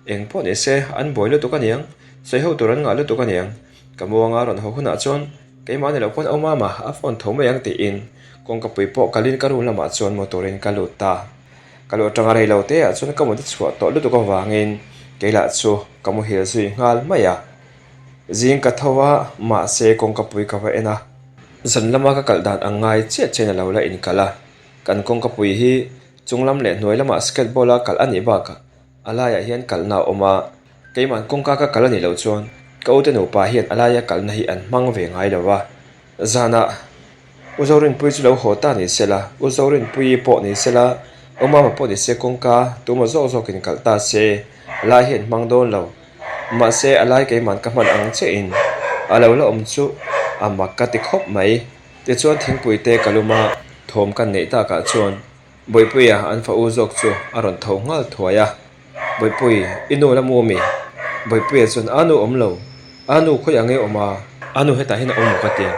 S1: eng pawh ni se an buai lutuk aniang, sawi ho tur an ngah lutuk aniang. Ka muanga rawn haw hunah chuan keimah ni loh pawn au mama a phone tho mai ang tiin kawngkapui pawh kalin ka room lamah chuan motor in ka lut ta. Ka luh atanga rei lo te ah chuan ka mut a chhuah tawh lutuk avangin kei lah chu ka muhil zui nghal mai a. Zing ka tho a, mahse kawngkapui ka va en a. Zan lama ka kalh dan ang ngai chiah chiahin a lo la inkalh a. Kan kawngkapui hi chung lam leh hnuai lamah skateball a kalh a nih bakah a laiah hian kalhna a awm a. Keimahn kawngka ka kalh a nih loh chuan ka ute nupa hian a laia kalhna hi an hmang ve ngai lo va. Zanah U Zorinpuii chu lo haw ta ni sela, U Zorinpuii pawh ni sela, U Mama pawh ni se kawngka tuma zawk zawkin kalh ta se, a lai hi an hmang dawn lo. Mahse a lai keiman ka hman ang chiahin a lo la awm chu a mak ka ti khawp mai. Tichuan thingpui te ka lum a, thawm kan neih takah chuan Bawipuia an fa u zawk chu a rawn tho nghal thuai a, Bawihpui, i nu la mu ami? Bawihpuia chuan, A nu awm lo, a nu khawi ang e awm a? A nu hetah hian a awm maw ka ti a.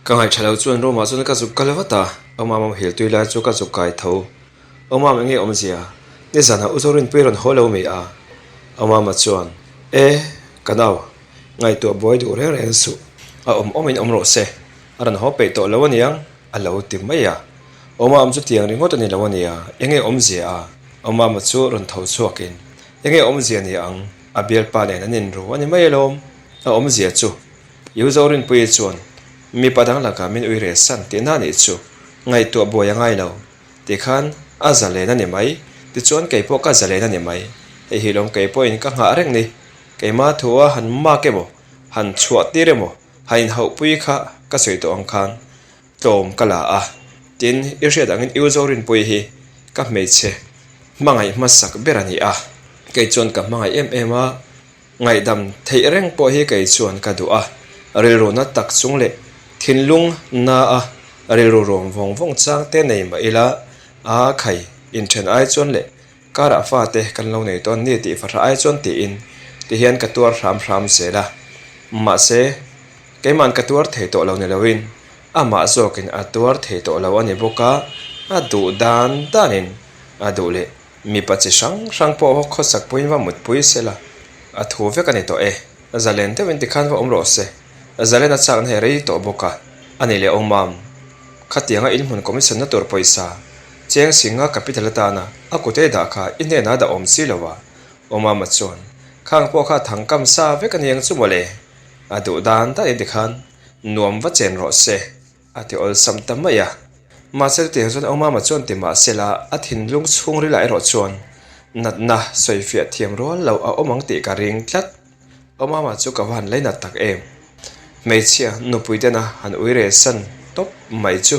S1: Ka ngaihṭha lo chuan room ah chuan ka zuk kal vat a, Awmam awm hil tui lai chu ka zuk kai tho. Awmam enge awmzia? Nizanah U Zorinpui rawn haw lo mi a? Awmama chuan, E, ka nau, ngaihtuah buai duh reng reng suh, a awm awmin awm rawh se, a rawn haw peih tawh lo aniang, a lo ti mai a. Awmam chu tiang ringawt a ni lo ania, enge awmzia a? Awmama chu rawn tho chhuakin, Enge awmzia ni ang? A bialpa nen an inru a ni mai alawm. A awmzia chu, I u Zorinpuii chuan mipa dang lakah min ui reh san tihna anih chu, ngaihtuah buai a ngai lo. Tikhan a zalen a ni mai, tichuan kei pawh ka zalen a ni mai. Hei hi lawm kei pawhin ka nghah reng ni. Keima thu a han mak emaw, han chhuah tir emaw, han inhauhpui kha ka sawi tawh ang khan Tlawm ka la a, tin i hriat angin U Zorinpuii hi ka hmeichhe hmangaih hmasak ber a ni a, kei chuan ka hmangaih em em a, ngaihdam theih reng pawh hi kei chuan ka duh a, rilru na tak chung leh thinlung na a rilru rawm vawng vawng chang te nei mah ila a khai inthen ai chuan leh karah fate kan lo nei tawn ni tih fahra ai chuan tiin tihian ka tuar hram hram zel a, mahse Keima'n ka tuar thei tawh lo ni loin amah zawkin a tuar thei tawh lo a ni bawk a, a duh dan danin a duh leh mipa chi hrang hrang pawh va khawsak puiin va mutpui sela a thu vek a ni tawh e. Zalen deuhin tikhan va awm rawh se, Zalen a chakna hi a rei tawh bawk a, a ni leh awmam. Khatianga inhmun commission na tur pawisa cheng singa capital atana a kute dah kha i hnenah a dah awm si lo a, awmama chuan khang pawh kha thangkam sa vek a ni ang chu mawle. A duh dan daih tikhan nuam va chen rawh se, a ti awlsam ta mai a. Mahse chutiang chuan Awmama chuan ti mah se la, a thinlung chhungrilah erawh chuan natna sawifiah thiam rual lo a awm ang tih ka ring tlat. Awmama chu ka va han leinat tak em? Hmeichhia nupui tena han ui reh san tawp mai chu.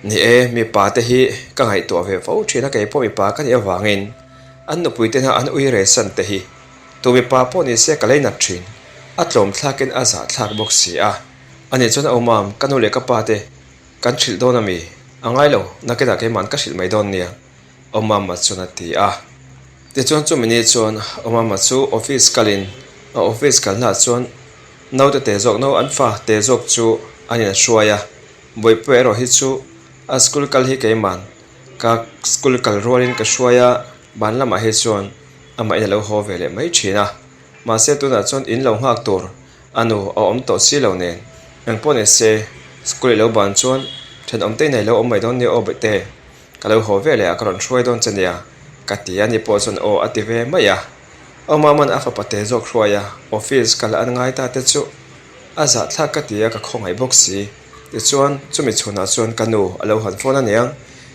S1: Ni e, mipa te hi ka ngaihtuah ve fo thin a, keipawh mipa ka nih avangin an nupui tena an ui reh san te hi Tu mipa pawh ni se ka leinat thin, a tlawm thlakin a zah thlak bawk si a. Ani chuan a awmam, ka nu leh ka pa te kan hrilh dawn ami? A ngai lo, nakinah keima'n ka hrilh mai dawn nia, Awmama chuan a ti a. Tichuan chumi ni chuan Awmama chu office kalin a office kalnaah chuan naute te zawk no an fa te zawk chu an in a hruai a, Bawihpuia erawh hi chu a school kal hi keima'n ka school kal rualin ka hruai a, ban lamah hi chuan Amahin a lo haw ve leh mai thin a, mahse tunah chuan in lo nghak tur a nu a awm tawh si lo nen. Engpawh ni se, school i lo ban chuan thenawm te inei lo awm mai dawn nia aw Bete, ka lo haw ve leh a ka rawn hruai dawn che nia ka ti a ni pawh chuan aw a ti ve mai a. Awmaman a fapa te zawk hruai a, office kal an ngai ta te chu a zahthlak ka ti a ka khawngaih bawk si. Tichuan, chumi chhunah chuan ka nu a lo han phone a niang,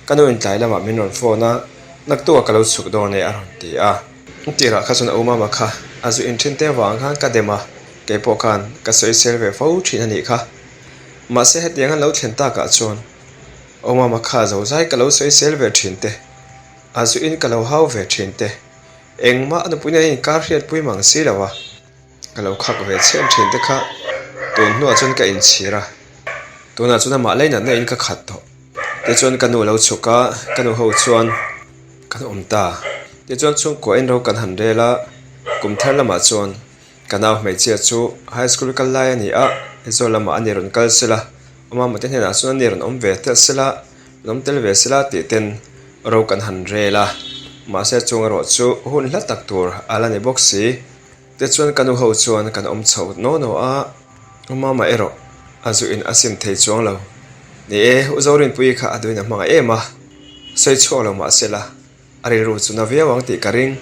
S1: ka nu in tlai lamah min rawn phone a, naktuk ah ka lo chhuk dawn e a rawn ti a. Tirah kha chuan a umama kha a zu inthin te avang khan ka dem a, keipawh khan ka sawisel ve fo thin a nih kha. Mahse hetiang an lo thlen takah chuan. Awmama kha zozai ka lo sawisel ve thin te, a zuin ka lo hau ve thin te, engmah a nupui nen inkar hriatpui mang si lo a, ka lo khak ve chhen thin te kha tun hnuah chuan ka inchhir a, tunah chuan amah leinatna in ka khat tawh. Tichuan ka nu lo chhuk a, ka nu ho chuan kan awm ta. Tichuan chhungkua in ro kan han rel a, kum thar lamah chuan Ka nau hmeichhia chu high school kal lai a ni a, Aizawl lamah a ni rawn kal sela, a mamawhte hnenah chuan a ni rawn awm ve tel sela, rawn awm tel ve sela tih ten ro kan han rel a. Mahse chung erawh chu hun hla tak tur a la ni bawk si. Tichuan ka nu ho chuan kan awm chho naw naw a, u mama erawh a zu in a sim thei chuang lo. Ni e, u Zorinpuii kha a duhin a hmangaih em a, sawi chhuak lo mahsela, A rilru chu na viau ang tih ka ring.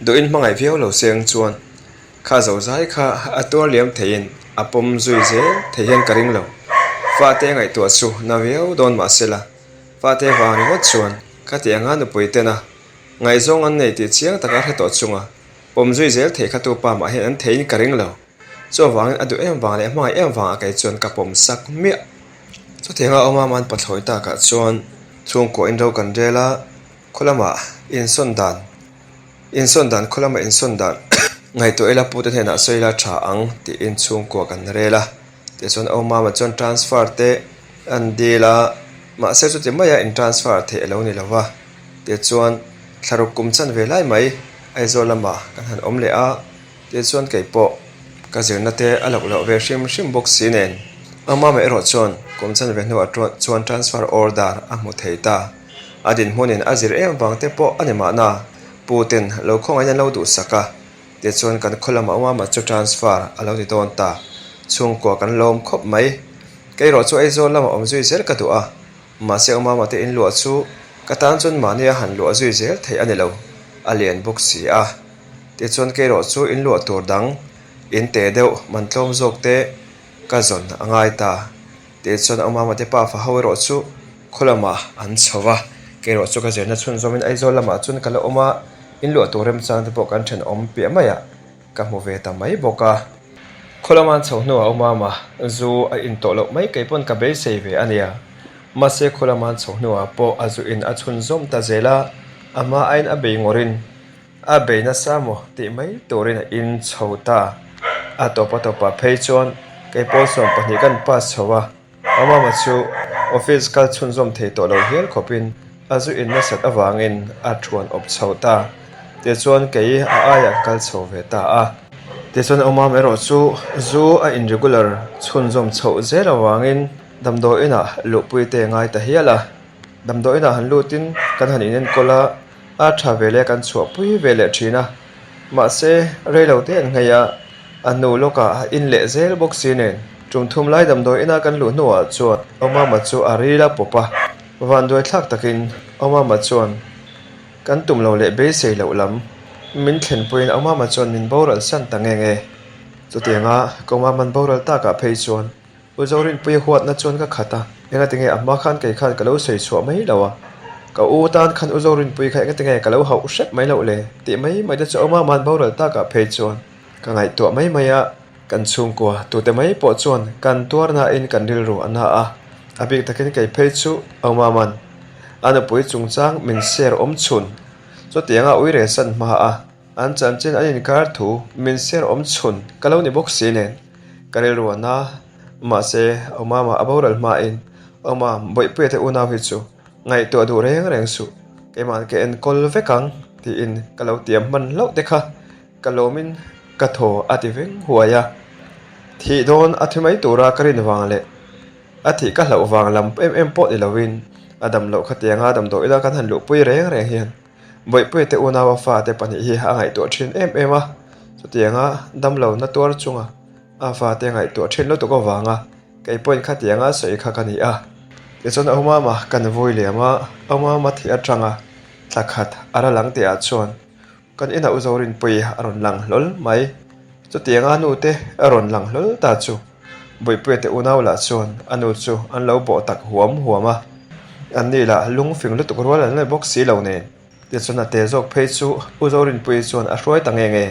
S1: Duhin hmangaih viau lo seng chuan kha zozai kha a tuar liam theiin a pawm zui zel thei hian ka ring lo. Fate ngaihtuah chu na viau dawn mah sela, fate vang ringawt chuan khati anga nupui tena ngaihzawng an nei tih chiang taka hre tawh chunga pawm zui zel thei kha tu pa mah hian an theiin ka ring lo. Chuvangin a duh em vang leh hmangaih em vangah kei chuan ka pawm sak miah. Chutianga awm a man pathlawi takah chuan chhungkaw in ro kan rel a, khaw lamah insawn dan insawn dan khaw lamah insawn dan ngaihtuah ila pute hnenah sawi ila tha ang tiin chhungkua kan rel a. Tichuan Awmama chuan transfer te an dil a, mahse chuti maia in transfer theih a lo ni lo va. Tichuan thlaruk kum chanve lai mai Aizawl lamah kan han awm leh a. Tichuan kei pawh ka zirna te a loh loh ve hrim hrim bawk si nen Amama erawh chuan kum chanve hnuah chuan transfer order a hmu thei ta. A dinhmunin a zir em vang te pawh a ni mahna pu ten lo khawngaih in an lo duhsak a, tichuan kan khaw lamah Amama chu transfer a lo ni dawn ta. Chhungkua kan lawm khawp mai. Kei erawh chu Aizawl lamah awm zui zel ka duh a, mahse Amama te inluah chu ka tan chuan mahnia han luah zui zel theih a ni lo, a lian bawk si a. Tichuan kei erawh chu in luah tur dang in teh deuh man tlawm zawk te ka zawn a ngai ta. Tichuan a mama te pafa ho erawh chu khaw lamah an chho va, kei erawh chu ka zirna chhunzawmin Aizawl lamah chuan ka la awm a, in luah tur remchang te pawh kan thenawm piah maiah ka hmu ve ta mai bawk a. Khaw lama an chho hnuah u mama zu a in tawh loh mai kei pawn ka beisei ve a nia. Mahse khaw lama an chho hnuah pawh a zu in a chhunzawm ta zel a, a hma aiin a bei ngawrin A bei nasa maw tih mai turin a in chho ta. A tawp a tawpah phei chuan kei pawl 12 kan pass chho a, Amama chu office kal chhunzawm thei tawh lo hial khawpin a zu in nasat avangin a thuan awp chho ta. Tichuan kei a aiah ka kal chho ve ta a. Tichuan Amam erawh chu zu a in regular chhunzawm chhoh zel avangin damdawi inah luhpui te ngai ta hial a. Damdawi inah han lutin kan han inenkawl a. A tha ve leh kan chhuahpui ve leh thin a, mahse reilo te an nghei a, a hnu lawkah a in leh zel bawk si nen. Tum thum lai damdawi ina kan luh hnuah chuan Awmama chu a ril a pawp a, vanduai thlak takin Awmama chuan kan tum lo leh beisei loh lam min thlenpuiin Awmama chuan min boral san ta nge nge. Chutianga ka Awmaman boral takah phei chuan U Zorinpuia huatna chuan ka khat a, engatinge a hma khan kei khan ka lo sawi chhuah mai lo a, ka u tan khan U Zorinpui kha engatinge ka lo hauh hrep mai loh le tih mai mai te chu a awm boral takah phei chuan ka ngaihtuah mai mai a, kan chhungkua tute mai pawh chuan kan tuarnain kan rilru a na a, a bik takin kei phei chu a awm a nupui chungchang min share awm chhun chutianga uire san hma a. An chanchin an inkar thu min ser awm chhun ka lo ni bawk si nen ka rilru a na. Mahse, Awmama a boral hmain Awmam Bawihpuia te unau hi chu ngaihtuah duh reng reng suh, keima'n ka enkawl vek ang tiin ka lo tiam hman hlauh te kha ka lawmin ka thaw a ti veng huai a. Thih dawn a thi mai tura ka rin vang leh a thih ka hlauh vang lam em em pawh ni loin a dam loh khatianga damdawi ila kan han luhpui reng reng hian Bawihpuia te unaua fate pahnih hi a ngaihtuah thin em em a, chutianga damlo na tuar chunga a fate ngaihtuah thin lutuk avanga kei pawhin khatianga sawi kha ka ni a. Tichuan Awmama kan vui liam a, Awmama thih atanga thla khat a la lang tihah chuan kan inah U Zorinpuii a rawn lang hlawl mai. Chutianga nu te a rawn lang hlawl ta chu Bawihpuia te unau lah chuan a nu chu an lo bawh tak huam huam a, an ni lah lungfing lutuk rual an la bawk si lo nen. Tichuan a te zawk phei chu U Zorinpuii chuan a hruai ta nge nge.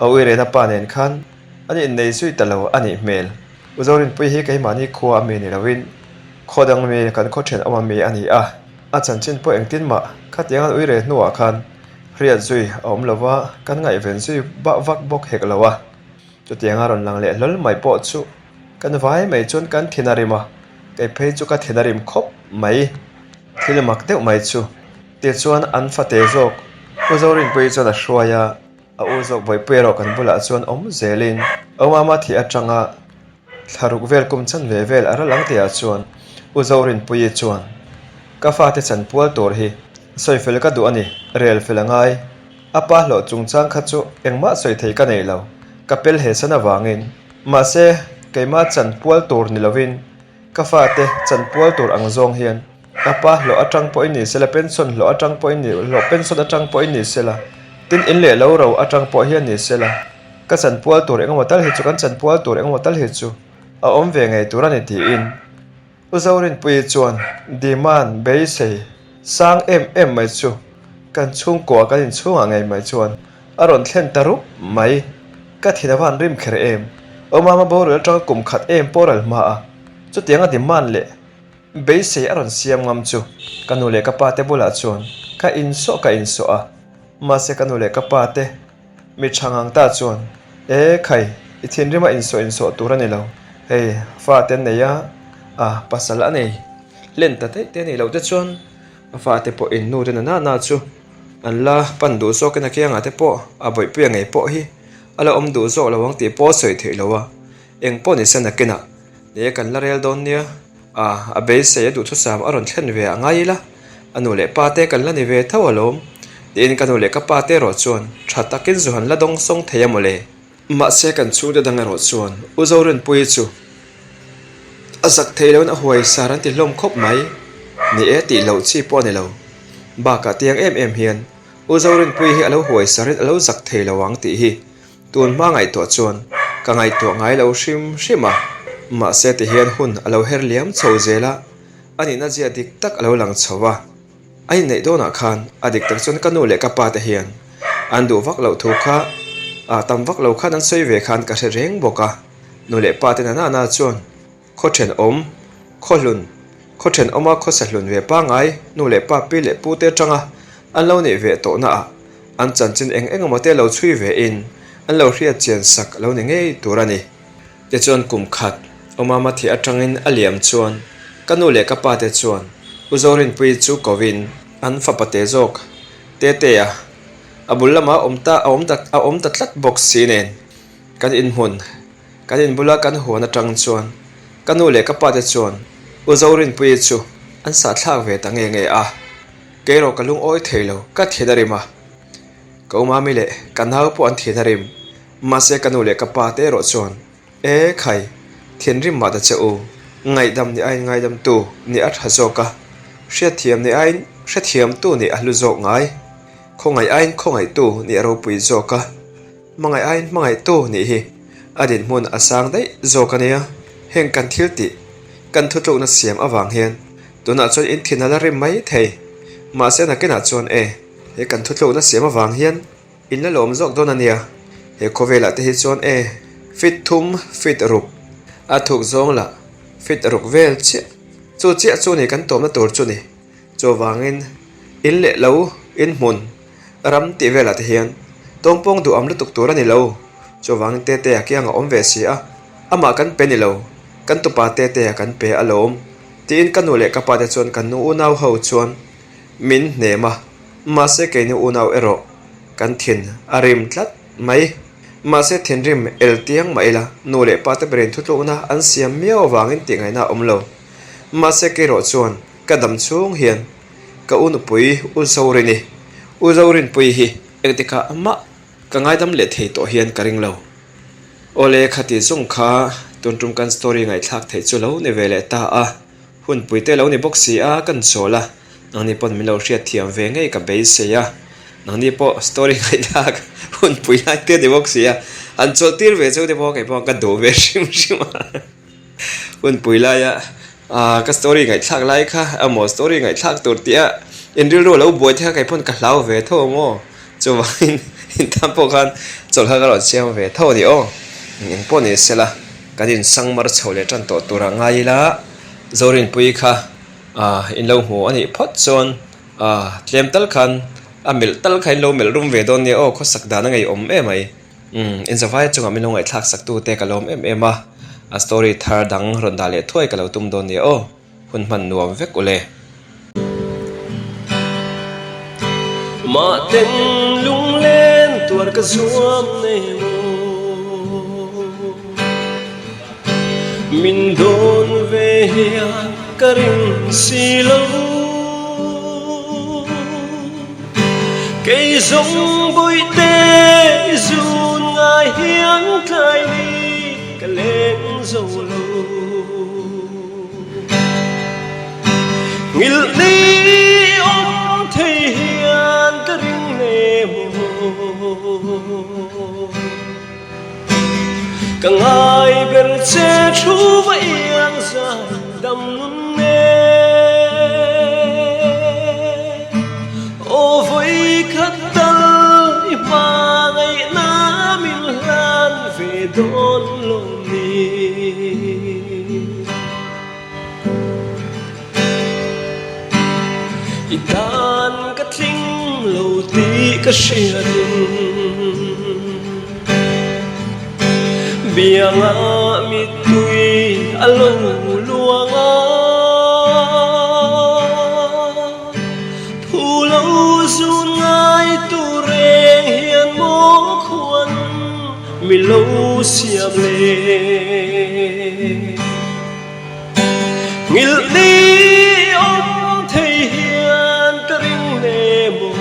S1: A uirena pa nen khan an innei zui ta lo a nih hmel. U Zorinpuii hi keimahni khua a mi ni loin. Khaw dang mi kan khaw thenawm a mi a ni a, a chanchin pawh engtin mah khatiang an ui reh hnuah khan hriat zui a awm lo va, kan ngaihven zui bah vak bawk hek lo a. Chutianga rawn lang leh hlawl mai pawh chu kan vai mai chuan kan thin a rim a, kei phei chu ka thin a rim khawp mai. Thil mak deuh mai chu tichuan an fate zawk U Zorinpuii chuan a hruai a, a u zawk Bawihpui erawh kan bulah chuan awm zelin Awmama thih atanga Thla ruk vel kum chan ve vel a ral ang tihah chuan U Zorinpuii chuan, Ka fate chan pual tur hi sawi fel ka duh a ni, rel fel a ngai. A pa hlawh chungchang kha chu engmah sawi thei ka nei lo, ka pel he san avangin. Mahse, keimah chan pual tur ni lovin ka fate chan pual tur ang zawng hian A pa hlawh atang pawhin ni sela, pension hlawh atang pawhin ni, hlawh pension atang pawhin ni sela, tin in leh lo ro atang pawh hian ni sela, ka chanpual tur engemaw tal hi chu, kan chanpual tur engemaw tal hi chu a awm ve ngei tur a ni tiin U Zorinpuii chuan demand beisei sang em em mai chu kan chhungkua kan inchhungah ngei mai chuan a rawn thlen ta rup mai. Ka thin a van rim kher em? Awmama boral atanga kum khat em pawh ral hma a, chutianga demand leh Beisei a rawn siam ngam chu ka nu leh ka pa te bulah chuan ka insawh ka insawh a, mahse ka nu leh ka pa te mi tha ngang ta chuan E khai, i thinrima insawh insawh tur a ni lo, hei fa te nei a, a pasal a nei hlen ta daih te a nih loh te chuan a fa te pawh in nu te na na chu an la pan duh zawkin a kiangah te pawh a bawihpuia ngei pawh hi a la awm duh zawk lo ang tih pawh a sawi theih lo a, eng pawh ni se nakinah Ni kan la rel dawn nia, a a beisei a duhthusam a rawn thlen ve a ngai ila, a nu leh pa te kan la ni ve tho alawm, tiin ka nu leh ka pa te erawh chuan tha takin zu han la dawng sawng thei a mawle. Mahse kan chhungte dang erawh chuan U Zorinpuii chu a zak thei loin a huai sar an ti hlawm khawp mai. Ni e tih loh chi pawh a ni lo. Bakah tiang em em hian U Zorinpuii hi a lo huai sarin a lo zak thei lo ang tih hi Tun hma ngaihtuah chuan ka ngaihtuah ngai lo hrim hrim a, mahse ti hian hun a lo her liam chho zel a, a nihna zia dik tak a lo lang chho a. A inneih dawnah khan a dik tak chuan ka nu leh ka pa te hian an duh vak loh thu kha ah tam vak lo khan an sawi ve khan ka hre reng bawk a, nu leh pa te nana na chuan Khaw thenawm, khaw hlun, khaw thenawma khawsa hlun ve pangngai nu leh pa pi leh pu te atanga an lo neih ve tawhna ah an chanchin eng eng emaw te lo chhui ve in an lo hriat chian sak lo ni ngei tur a ni. Tichuan kum khat awmama thih atangin a liam chuan ka nu leh ka pa te chuan U Zorinpuii chu kovin an fapa te zawk Tetea a bul lamah awm ta a awm ta a awm ta tlat bawk si nen kan inhmun Kan in bula kan huan atang chuan ka nu leh ka pa te chuan U Zorinpuii chu an sahthlak ve ta nge nge a, kei erawh ka lungawi thei lo, ka thin a rim a. Ka u mami leh ka nau pawh an thin a rim, mahse ka nu leh ka pa te erawh chuan E khai, thinrim mah ta che u, ngaihdam nih aiin ngaidamtu nih a tha zawk a, hriatthiam nih aiin hrethiamtu nih a hlu zawk ngai, khawngaih aiin khawngaihtu nih a ropui zawk a. Hmangaih aiin hmangaihtu nih hi a dinhmun a sang daih zawk a nia. Heng kan thil tih, kan thutlukna siam avang hian tunah chuan in thin a la rim mai thei. Mahse nakinah chuan e, he kan thutlukna siam avang hian in la lawm zawk dawn a nia. He khawvelah te hi chuan e, fit thum, fit ruk, a thuk zawng lah fit ruk vel chiah. Chu chiah chu ni kan tawmna tur chu ni. Chuvangin in leh lo, in hmun, Ram tih velah te hian tawngpawng duh am lutuk tur a ni lo. Chuvangin Tetea kiang a awm ve si a, amah kan pe ni lo, kan tupa Tetea kan pe alawm, tiin ka nu leh ka pa te chuan kan nu unau ho chuan min hnem a, mahse keini unau erawh kan thin a rim tlat mai. Mahse thinrim el tiang mah ila nu leh pa te berin thutlukna an siam miau avangin tih ngaihna a awm lo. Mahse keirawh chuan ka dam chhung hian Ka u nupui U Zorini, U Zorinpuii hi engtikah mah ka ngaidam leh thei tawh hian ka ring lo. Awle khati zawng kha tun tum kan story ngaihthlak theih chu lo ni ve leh ta a, hunpui te lo ni bawk si a kan chawl a, nangni pawn min lo hriatthiam ve ngei ka beisei a, nangni pawh story ngaihthlak hunpui lai te ni bawk si a, han chawlh tir ve cheu te pawh kei pawh ka duh ve hrim hrim a. Hunpui laia ah ka story ngaihthlak lai kha emaw story ngaihthlak tur tih a in rilru a lo buai te kha kei pawn ka hlau ve tho ang aw chuvangin in tan pawh khan chawlh kha ka rawn siam ve tho a ni aw eng pawh ni sela kan in sang mar chho leh tan tawh tur ah ngai ila. Zorinpuii kha in lo hmu a nih phawt chuan tlem tal khan a melh tal kha in lo melh rum ve dawn nia aw khawsak dan a ngeiawm em mai. Umm inzavai chungah min lo ngaihthlak sak tu te ka lawm em em a, a story thar dang rawn dah leh thuai ka lo tum dawn nia aw, hun hman nuam vek ule. Mahten lunglen tuar ka zuam nei maw Min dawn ve hian ka ring si lo. Kei zawng bawihte i zun ngai hian tlai ni ka leng zo lo. Nghilh ni awm thei hian ka ring hle maw. Ka ngai ber che thu va iang zai dam nun e. Aw vawi khat tal i hma ngaihna min hlan ve dawn lo ni. I tan ka tling lo tih ka hriatin Bianga mittui a lo luang a, Phu lo zun ngai tur reng hian maw khuan mi lo siam le. Nghilh ni awm thei hian ka ring hle maw?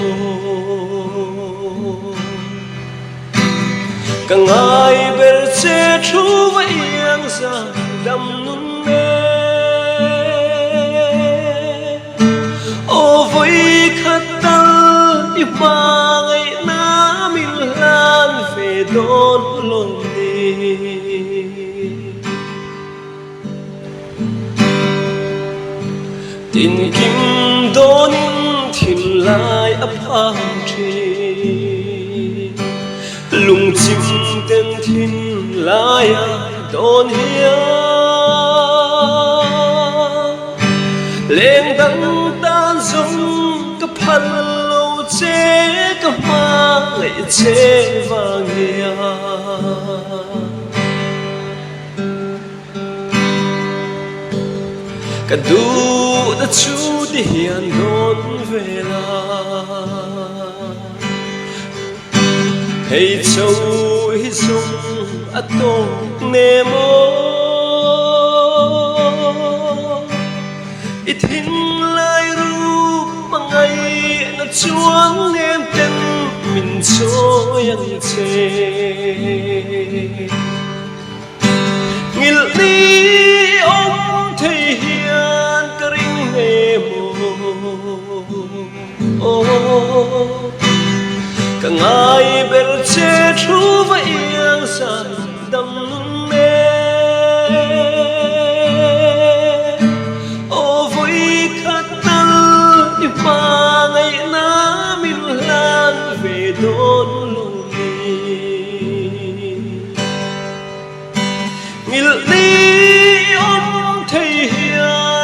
S1: Ka ngai ber che thu va iang zan dam nun e. Aw vawi khat tal i hma ngaihna min hlan ve dawn hlawm ni. Tinkim dawnin thinlai a phang thin, lungchim ten thinlai a dawn hian. Leng dang tan zawng ka phal lo che ka hmangaih che vang hian. Ka duh na chu ti hian dawn ve la Hei cho hi zung a tawk ne maw I thinlai ruk hmangaihna chuan nem ten min chawi ang che. Nghilh ni awm thei hian ka ring hle maw Ka ngai ber che thu va iang zan dam nun e Aw vawi khat tal i hma ngaihna min hlan ve dawn lo ni. Nghilh ni awm thei hian.